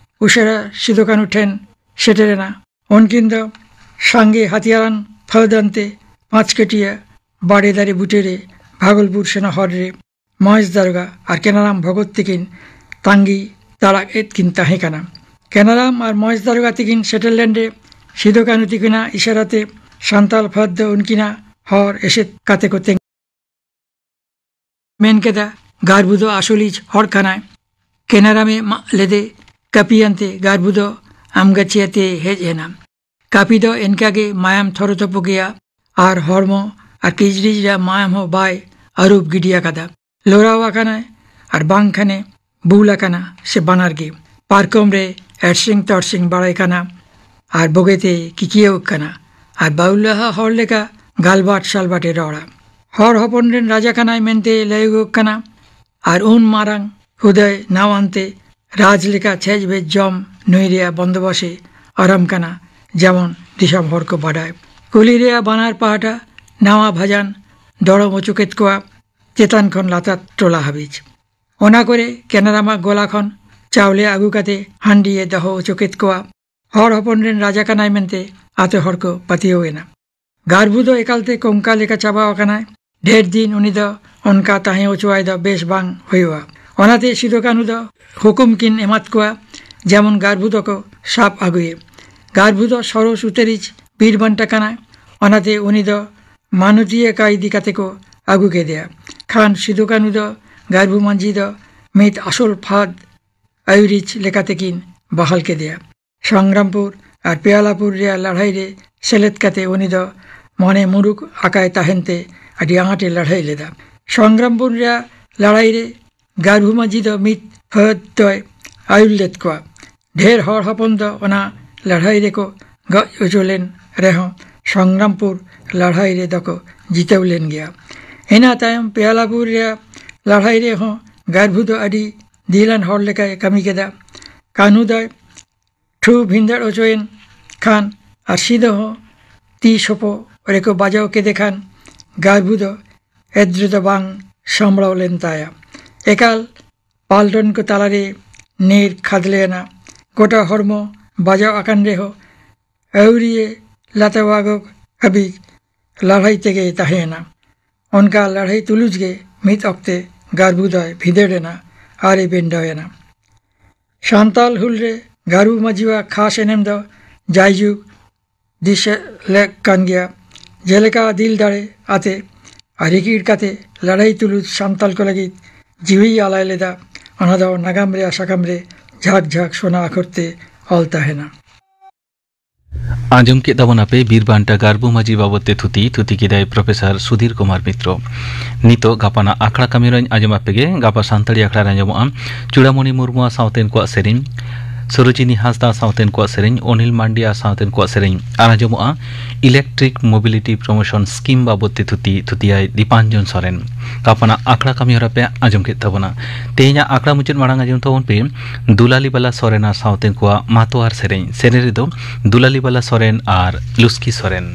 ᱩᱥᱟᱹᱨᱟ ᱥᱤᱫᱩ ᱠᱟᱹᱱᱦᱩ ᱴᱷᱮᱱ ᱥᱮᱴᱮᱨᱮᱱᱟ᱾ ᱩᱱᱠᱤᱱ ᱫᱚ ᱥᱟᱸᱜᱮ ᱦᱟᱹᱛᱤᱭᱟᱨᱟᱱ ᱯᱷᱟᱹᱫ ᱟᱱᱛᱮ ᱯᱟᱸᱪᱠᱟᱹᱴᱤᱭᱟᱹ ᱵᱟᱲᱮ ᱫᱟᱨᱮ ᱵᱩᱴᱟᱹᱨᱮ ᱵᱷᱟᱜᱚᱞᱯᱩᱨ ᱥᱮᱱᱚᱜ ᱦᱚᱨ ᱨᱮ ᱢᱚᱦᱮᱥ ᱫᱟᱨᱚᱜᱟ ᱟᱨ ᱠᱮᱱᱟᱨᱟᱢ ᱵᱷᱚᱜᱚᱛ ᱛᱤᱠᱤᱱ ᱛᱟᱸᱜᱤ ᱛᱟᱲᱟᱜ ᱮᱫ ᱠᱤᱱ ᱛᱟᱦᱮᱸ ᱠᱟᱱᱟ᱾ ᱠᱮᱱᱟᱨᱟᱢ ᱟᱨ ᱢᱚᱦᱮᱥ ᱫᱟᱨᱚᱜᱟ ᱛᱤᱠᱤᱱ ᱥᱮᱴᱮᱨ ᱞᱮᱱ ᱨᱮ ᱥᱤᱫᱩ ᱠᱟᱹᱱᱦᱩ ᱛᱤᱠᱤᱱᱟᱜ ᱤᱥᱟᱨᱟ ᱛᱮ ᱥᱟᱱᱛᱟᱞ ᱯᱷᱟᱹᱫ ᱫᱚ ᱩᱱᱠᱤᱱᱟᱜ ᱦᱚᱨ ᱮᱥᱮᱫ ᱠᱟᱛᱮ ᱠᱚ ᱛᱮᱸᱜᱚ ᱢᱮᱱ ᱠᱮᱫᱟ, ᱜᱟᱨᱵᱩ ᱫᱚ ᱟᱥᱚᱞᱤᱡ ᱦᱚᱲ ᱠᱟᱱᱟᱭ᱾ ᱠᱮᱱᱟᱨᱟᱢᱮ ᱢᱟᱜ ᱞᱮᱫᱮ ᱠᱟᱹᱯᱤᱭᱟᱱᱛᱮ ᱜᱟᱨᱵᱩ ᱫᱚ ᱟᱢᱜᱟᱪᱷᱤᱭᱟᱛᱮ ᱦᱮᱡ ᱮᱱᱟ᱾ ᱠᱟᱹᱯᱤ ᱫᱚ ᱮᱱᱠᱟᱜᱮ ᱢᱟᱭᱟᱢ ᱛᱷᱚᱨᱚᱛᱚᱯᱚ ᱜᱮᱭᱟ ᱟᱨ ᱦᱚᱲᱢᱚ ᱟᱨ ᱠᱤᱪᱨᱤᱡ ᱨᱮᱭᱟᱜ ᱢᱟᱭᱟᱢ ᱦᱚᱸ ᱵᱟᱭ ᱟᱹᱨᱩᱵ ᱜᱤᱰᱤ ᱟᱠᱟᱫᱟ᱾ ᱞᱚᱨᱟᱣ ᱟᱠᱟᱱᱟᱭ ᱟᱨ ᱵᱟᱝ ᱠᱷᱟᱱᱮ ᱵᱩᱞ ᱟᱠᱟᱱᱟ ᱥᱮ ᱵᱟᱱᱟᱨ ᱜᱮ᱾ ᱯᱟᱨᱠᱚᱢ ᱨᱮ ᱮᱨᱥᱤᱝ ᱛᱚᱨᱥᱤᱝ ᱵᱟᱲᱟᱭ ᱠᱟᱱᱟ ᱟᱨ ᱵᱚᱜᱮᱛᱮ ᱠᱤᱠᱤᱭᱟᱹᱣ ᱠᱟᱱᱟ᱾ ᱟᱨ ᱵᱟᱹᱣᱞᱟᱦᱟ ᱦᱚᱲ ᱞᱮᱠᱟ ᱜᱟᱞᱵᱟᱴ ᱥᱟᱞᱵᱟᱴᱮ ᱨᱚᱲᱟ᱾ ᱦᱚᱲ ᱦᱚᱯᱚᱱ ᱨᱮᱱ ᱨᱟᱡᱟ ᱠᱟᱱᱟᱭ ᱢᱮᱱᱛᱮ ᱞᱟᱹᱭᱚᱜᱚᱜ ᱠᱟᱱᱟ᱾ ᱟᱨ ᱩᱱ ᱢᱟᱨᱟᱝ ᱦᱩᱫᱟᱹᱭ ᱱᱟᱣᱟᱱᱛᱮ ᱨᱟᱡᱽ ᱞᱮᱠᱟ ᱪᱷᱮᱡ ᱵᱮᱡ ᱡᱚᱢ ᱧᱩᱭ ᱨᱮᱭᱟᱜ ᱵᱚᱱᱫᱚᱵᱚᱥ ᱮ ᱟᱨᱟᱢ ᱠᱟᱱᱟ, ᱡᱮᱢᱚᱱ ᱫᱤᱥᱚᱢ ᱦᱚᱲ ᱠᱚ ᱵᱟᱰᱟᱭ᱾ ᱠᱩᱞᱦᱤ ᱨᱮᱭᱟᱜ ᱵᱟᱱᱟᱨ ᱯᱟᱦᱴᱟ ᱱᱟᱣᱟ ᱵᱷᱟᱡᱟᱱ ᱫᱚᱲᱚᱢ ᱚᱪᱚ ᱠᱮᱫ ᱠᱚᱣᱟ, ᱪᱮᱛᱟᱱ ᱠᱷᱚᱱ ᱞᱟᱛᱟᱨ ᱴᱚᱞᱟ ᱦᱟᱹᱵᱤᱡ᱾ ᱚᱱᱟ ᱠᱚᱨᱮ ᱠᱮᱱᱟᱨᱟᱢᱟ ᱜᱚᱞᱟ ᱠᱷᱚᱱ ᱪᱟᱣᱞᱮ ᱟᱹᱜᱩ ᱠᱟᱛᱮ ᱦᱟᱺᱰᱤᱭᱮ ᱫᱚᱦᱚ ᱚᱪᱚ ᱠᱮᱫ ᱠᱚᱣᱟ᱾ ᱦᱚᱲ ᱦᱚᱯᱚᱱ ᱨᱮᱱ ᱨᱟᱡᱟ ᱠᱟᱱᱟᱭ ᱢᱮᱱᱛᱮ ᱟᱛᱳ ᱦᱚᱲ ᱠᱚ ᱯᱟᱹᱛᱭᱟᱹᱣ ᱮᱱᱟ᱾ ᱜᱟᱨᱵᱷᱩ ᱫᱚ ᱮᱠᱟᱞᱛᱮ ᱠᱚᱝᱠᱟ ᱞᱮᱠᱟ ᱪᱟᱵᱟ ᱟᱠᱟᱱᱟᱭ᱾ ᱰᱷᱮᱨ ᱫᱤᱱ ᱩᱱᱤ ᱫᱚ ᱚᱱᱠᱟ ᱛᱟᱦᱮᱸ ᱦᱚᱪᱚᱣᱟᱭ ᱫᱚ ᱵᱮᱥ ᱵᱟᱝ ᱦᱩᱭᱩᱜᱼᱟ᱾ ᱚᱱᱟᱛᱮ ᱥᱤᱫᱩ ᱠᱟᱹᱱᱦᱩ ᱫᱚ ᱦᱩᱠᱩᱢ ᱠᱤᱱ ᱮᱢᱟᱫ ᱠᱚᱣᱟ, ᱡᱮᱢᱚᱱ ᱜᱟᱨᱵᱷᱩ ᱫᱚᱠᱚ ᱥᱟᱵ ᱟᱹᱜᱩᱭᱮ᱾ ᱜᱟᱨᱵᱷᱩ ᱫᱚ ᱥᱚᱨᱚᱥ ᱩᱛᱟᱹᱨᱤᱡ ᱵᱤᱨ ᱵᱟᱱᱴᱟ ᱠᱟᱱᱟᱭ, ᱚᱱᱟᱛᱮ ᱩᱱᱤ ᱫᱚ ᱢᱟᱱᱚᱛᱤᱭᱟᱹ ᱠᱟᱭᱫᱤ ᱠᱟᱛᱮ ᱠᱚ ᱟᱹᱜᱩ ᱠᱮᱫᱮᱭᱟ᱾ ᱠᱷᱟᱱ ᱥᱤᱫᱩ ᱠᱟᱹᱱᱦᱩ ᱫᱚ ᱜᱟᱨᱵᱷᱩ ᱢᱟᱹᱡᱷᱤ ᱫᱚ ᱢᱤᱫ ᱟᱥᱚᱞ ᱯᱷᱟᱫ ᱟᱹᱭᱩᱨᱤᱡ ᱞᱮᱠᱟᱛᱮ ᱠᱤᱱ ᱵᱟᱦᱟᱞ ᱠᱮᱫᱮᱭᱟ᱾ ᱥᱚᱝᱜᱨᱟᱢᱯᱩᱨ ᱟᱨ ᱯᱮᱭᱟᱞᱟᱯᱩᱨ ᱨᱮᱭᱟᱜ ᱞᱟᱹᱲᱦᱟᱹᱭ ᱨᱮ ᱥᱮᱞᱮᱫ ᱠᱟᱛᱮ ᱩᱱᱤ ᱫᱚ ᱢᱚᱱᱮ ᱢᱩᱨᱩᱠ ᱟᱠᱟᱭ ᱛᱟᱦᱮᱱ ᱛᱮ ᱟᱹᱰᱤ ᱟᱸᱴ ᱮ ᱞᱟᱹᱲᱦᱟᱹᱭ ᱞᱮᱫᱟ᱾ ᱥᱚᱝᱜᱨᱟᱢᱯᱩᱨ ᱨᱮᱭᱟᱜ ᱞᱟᱹᱲᱦᱟᱹᱭ ᱨᱮ ᱜᱟᱨᱵᱷᱩ ᱢᱟᱹᱡᱷᱤ ᱫᱚ ᱢᱤᱫ ᱯᱷᱟᱹᱫ ᱫᱚᱭ ᱟᱹᱭᱩᱨ ᱞᱮᱫ ᱠᱚᱣᱟ᱾ ᱰᱷᱮᱨ ᱦᱚᱲ ᱦᱚᱯᱚᱱ ᱫᱚ ᱚᱱᱟ ᱞᱟᱹᱲᱦᱟᱹᱭ ᱨᱮᱠᱚ ᱜᱚᱡ ᱚᱪᱚ ᱞᱮᱱ ᱨᱮᱦᱚᱸ ᱥᱚᱝᱜᱨᱟᱢᱯᱩᱨ ᱞᱟᱹᱲᱦᱟᱹᱭ ᱨᱮᱫᱚ ᱠᱚ ᱡᱤᱛᱟᱹᱣ ᱞᱮᱱ ᱜᱮᱭᱟ᱾ ᱤᱱᱟᱹ ᱛᱟᱭᱚᱢ ᱯᱮᱭᱟᱞᱟᱯᱩᱨ ᱨᱮᱭᱟᱜ ᱞᱟᱹᱲᱦᱟᱹᱭ ᱨᱮᱦᱚᱸ ᱜᱟᱨᱵᱷᱩ ᱫᱚ ᱟᱹᱰᱤ ᱫᱤᱞᱟᱱ ᱦᱚᱲ ᱞᱮᱠᱟᱭ ᱠᱟᱹᱢᱤ ᱠᱮᱫᱟ᱾ ᱠᱟᱹᱱᱦᱩ ᱫᱚᱭ ᱴᱷᱩ ᱵᱷᱤᱸᱫᱟᱹᱲ ᱚᱪᱚᱭᱮᱱ ᱠᱷᱟᱱ ᱟᱨ ᱥᱤᱫᱟᱹ ᱦᱚᱸ ᱛᱤ ᱥᱚᱯᱚ ᱨᱮᱠᱚ ᱵᱟᱡᱟᱣ ᱠᱮᱫᱮ ᱠᱷᱟᱱ ᱜᱟᱨᱵᱷᱩ ᱫᱚ ᱮᱫᱽᱨᱮ ᱫᱚ ᱵᱟᱝ ᱥᱟᱢᱵᱲᱟᱣ ᱞᱮᱱ ᱛᱟᱭᱟ᱾ ᱮᱠᱟᱞ ᱯᱟᱞᱴᱚᱱ ᱠᱚ ᱛᱟᱞᱟᱨᱮ ᱱᱤᱨ ᱠᱷᱟᱫᱽᱞᱮ ᱮᱱᱟ᱾ ᱜᱚᱴᱟ ᱦᱚᱲᱢᱚ ᱵᱟᱡᱟᱣ ᱟᱠᱟᱱ ᱨᱮᱦᱚᱸ ᱟᱹᱣᱨᱤᱭᱮ ᱞᱟᱛᱟᱣᱟᱜᱚᱜ ᱦᱟᱹᱵᱤᱡ ᱞᱟᱹᱲᱦᱟᱹᱭ ᱛᱮᱜᱮ ᱛᱟᱦᱮᱸᱭᱮᱱᱟ᱾ ᱚᱱᱠᱟ ᱞᱟᱹᱲᱦᱟᱹᱭ ᱛᱩᱞᱩᱡ ᱜᱮ ᱢᱤᱫ ᱚᱠᱛᱮ ᱜᱟᱨᱵᱷᱩ ᱫᱚᱭ ᱵᱷᱤᱸᱫᱟᱹᱲ ᱮᱱᱟ ᱟᱨ ᱮ ᱵᱮᱱᱰᱟᱣ ᱮᱱᱟ᱾ ᱥᱟᱱᱛᱟᱞ ᱦᱩᱞ ᱨᱮ ᱜᱟᱨᱵᱷᱩ ᱢᱟᱹᱡᱷᱤᱣᱟᱜ ᱠᱷᱟᱥ ᱮᱱᱮᱢ ᱫᱚ ᱡᱟᱭᱡᱩᱜᱽ ᱫᱤᱥᱟᱹ ᱞᱮᱠ ᱠᱟᱱ ᱜᱮᱭᱟ᱾ ᱡᱮᱞᱮᱠᱟ ᱫᱤᱞ ᱫᱟᱲᱮ ᱟᱛᱮ ᱟᱨ ᱨᱤᱠᱤᱲ ᱠᱟᱛᱮ ᱞᱟᱹᱲᱦᱟᱹᱭ ᱛᱩᱞᱩᱡ ᱥᱟᱱᱛᱟᱞ ᱠᱚ ᱞᱟᱹᱜᱤᱫ ᱡᱤᱣᱤᱭ ᱟᱞᱟᱭ ᱞᱮᱫᱟ, ᱚᱱᱟ ᱫᱚ ᱱᱟᱜᱟᱢ ᱨᱮᱭᱟᱜ ᱥᱟᱠᱟᱢ ᱨᱮ ᱡᱷᱟᱠ ᱡᱷᱟᱠ ᱥᱚᱱᱟ ᱟᱠᱷᱚᱨ ᱛᱮ ᱚᱞ ᱛᱟᱦᱮᱱᱟ᱾ ᱟᱸᱡᱚᱢ ᱠᱮᱫ ᱛᱟᱵᱚᱱᱟᱯᱮ ᱵᱤᱨ ᱵᱟᱱᱴᱟ ᱜᱟᱨᱵᱩ ᱢᱟᱹᱡᱷᱤ ᱵᱟᱵᱚᱫ ᱛᱮ ᱛᱷᱩᱛᱤ᱾ ᱛᱷᱩᱛᱤ ᱠᱮᱫᱟᱭ ᱯᱨᱚᱯᱷᱮᱥᱚᱨ ᱥᱩᱫᱷᱤᱨ ᱠᱩᱢᱟᱨ ᱢᱤᱛᱨᱚ᱾ ᱱᱤᱛᱚᱜ ᱜᱟᱯᱟᱱᱟᱜ ᱟᱠᱷᱲᱟ ᱠᱟᱹᱢᱤ ᱨᱮᱧ ᱟᱸᱡᱚᱢ ᱟᱯᱮ ᱜᱮ᱾ ᱜᱟᱯᱟ ᱥᱟᱱᱛᱟᱲᱤ ᱟᱠᱷᱲᱟ ᱨᱮ ᱟᱸᱡᱚᱢᱚᱜᱼᱟ ᱪᱩᱲᱟᱢᱚᱬᱤ ᱢᱩᱨᱢᱩᱣᱟᱜ ᱥᱟᱶᱛᱮᱱ ᱠᱚᱣᱟᱜ ᱥᱮᱨᱮᱧ᱾ ᱥᱚᱨᱳᱡᱤᱱᱤ ᱦᱟᱸᱥᱫᱟ ᱥᱟᱶᱛᱮᱱ ᱠᱚᱣᱟᱜ ᱥᱮᱨᱮᱧ, ᱚᱱᱤᱞ ᱢᱟᱱᱰᱤᱭᱟ ᱥᱟᱶᱛᱮᱱ ᱠᱚᱣᱟᱜ ᱥᱮᱨᱮᱧ ᱟᱨ ᱟᱸᱡᱚᱢᱚᱜᱼᱟ Electric Mobility Promotion Scheme ᱵᱟᱵᱚᱫ ᱛᱮ ᱛᱷᱩᱛᱤ, ᱛᱷᱩᱛᱤᱭᱟᱭ ᱫᱤᱯᱟᱧᱡᱚᱱ ᱥᱚᱨᱮᱱ᱾ ᱜᱟᱯᱟᱱᱟᱜ ᱟᱠᱷᱲᱟ ᱠᱟᱹᱢᱤ ᱦᱚᱨᱟ ᱯᱮ ᱟᱸᱡᱚᱢ ᱠᱮᱫ ᱛᱟᱵᱚᱱᱟ᱾ ᱛᱮᱦᱮᱧᱟᱜ ᱟᱠᱷᱲᱟ ᱢᱩᱪᱟᱹᱫ ᱢᱟᱲᱟᱝ ᱟᱸᱡᱚᱢ ᱛᱟᱵᱚᱱ ᱯᱮ ᱫᱩᱞᱟᱞᱤ ᱵᱟᱞᱟ ᱥᱚᱨᱮᱱ ᱟᱨ ᱥᱟᱶᱛᱮᱱ ᱠᱚᱣᱟᱜ ᱢᱟᱛᱳ ᱟᱨ ᱥᱮᱨᱮᱧ᱾ ᱥᱮᱨᱮᱧ ᱨᱮᱫᱚ ᱫᱩᱞᱟᱞᱤ ᱵᱟᱞᱟ ᱥᱚᱨᱮᱱ ᱟᱨ ᱞᱩᱥᱠᱤ ᱥᱚᱨᱮᱱ᱾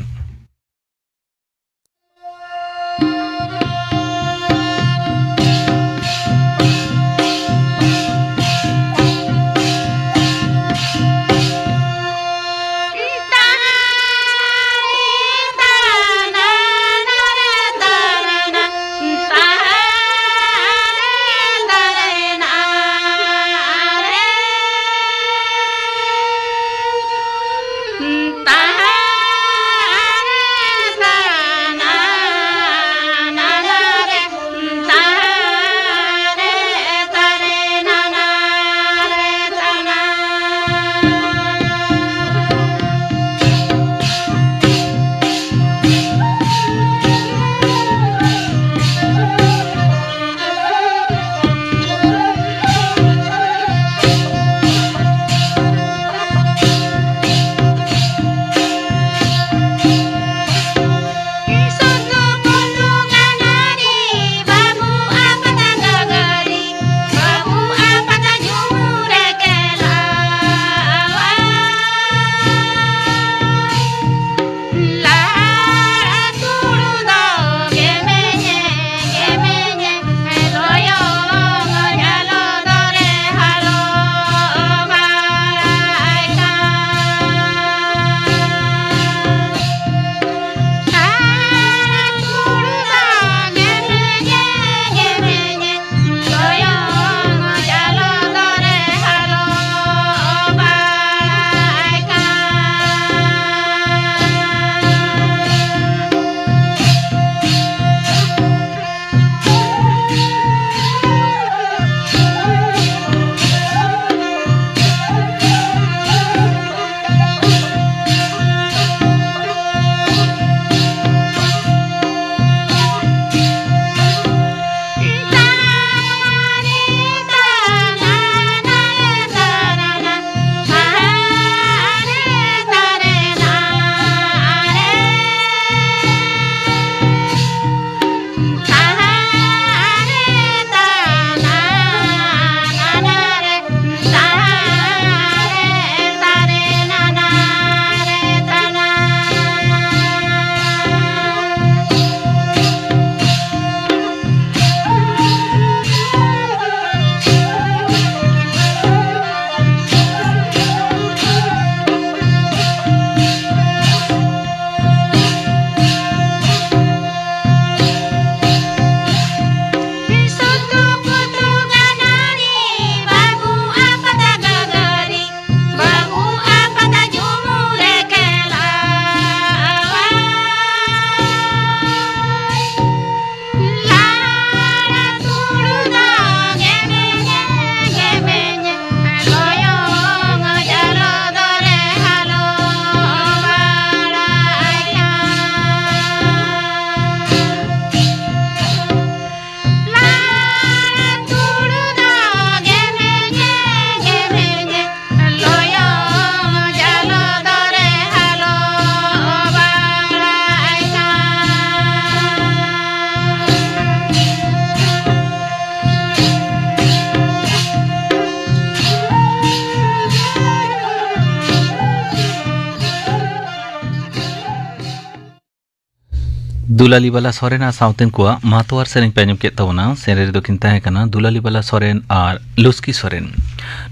ᱫᱩᱞᱟᱞᱤ ᱵᱟᱞᱟ ᱥᱚᱨᱮᱱ ᱟᱨ ᱥᱟᱶᱛᱮᱱ ᱠᱚᱣᱟᱜ ᱢᱟᱛᱣᱟᱨ ᱥᱮᱨᱮᱧ ᱯᱮ ᱟᱸᱡᱚᱢ ᱠᱮᱫ ᱛᱟᱵᱚᱱᱟ᱾ ᱥᱮᱨᱮᱧ ᱨᱮᱫᱚ ᱠᱤᱱ ᱛᱟᱦᱮᱸ ᱠᱟᱱᱟ ᱫᱩᱞᱟᱞᱤ ᱵᱟᱞᱟ ᱥᱚᱨᱮᱱ ᱟᱨ ᱞᱩᱥᱠᱤ ᱥᱚᱨᱮᱱ᱾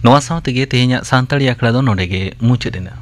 ᱱᱚᱣᱟ ᱥᱟᱶ ᱛᱮᱜᱮ ᱛᱮᱦᱮᱧᱟᱜ ᱥᱟᱱᱛᱟᱲᱤ ᱟᱠᱷᱲᱟ ᱫᱚ ᱱᱚᱰᱮ ᱜᱮ ᱢᱩᱪᱟᱹᱫ ᱮᱱᱟ᱾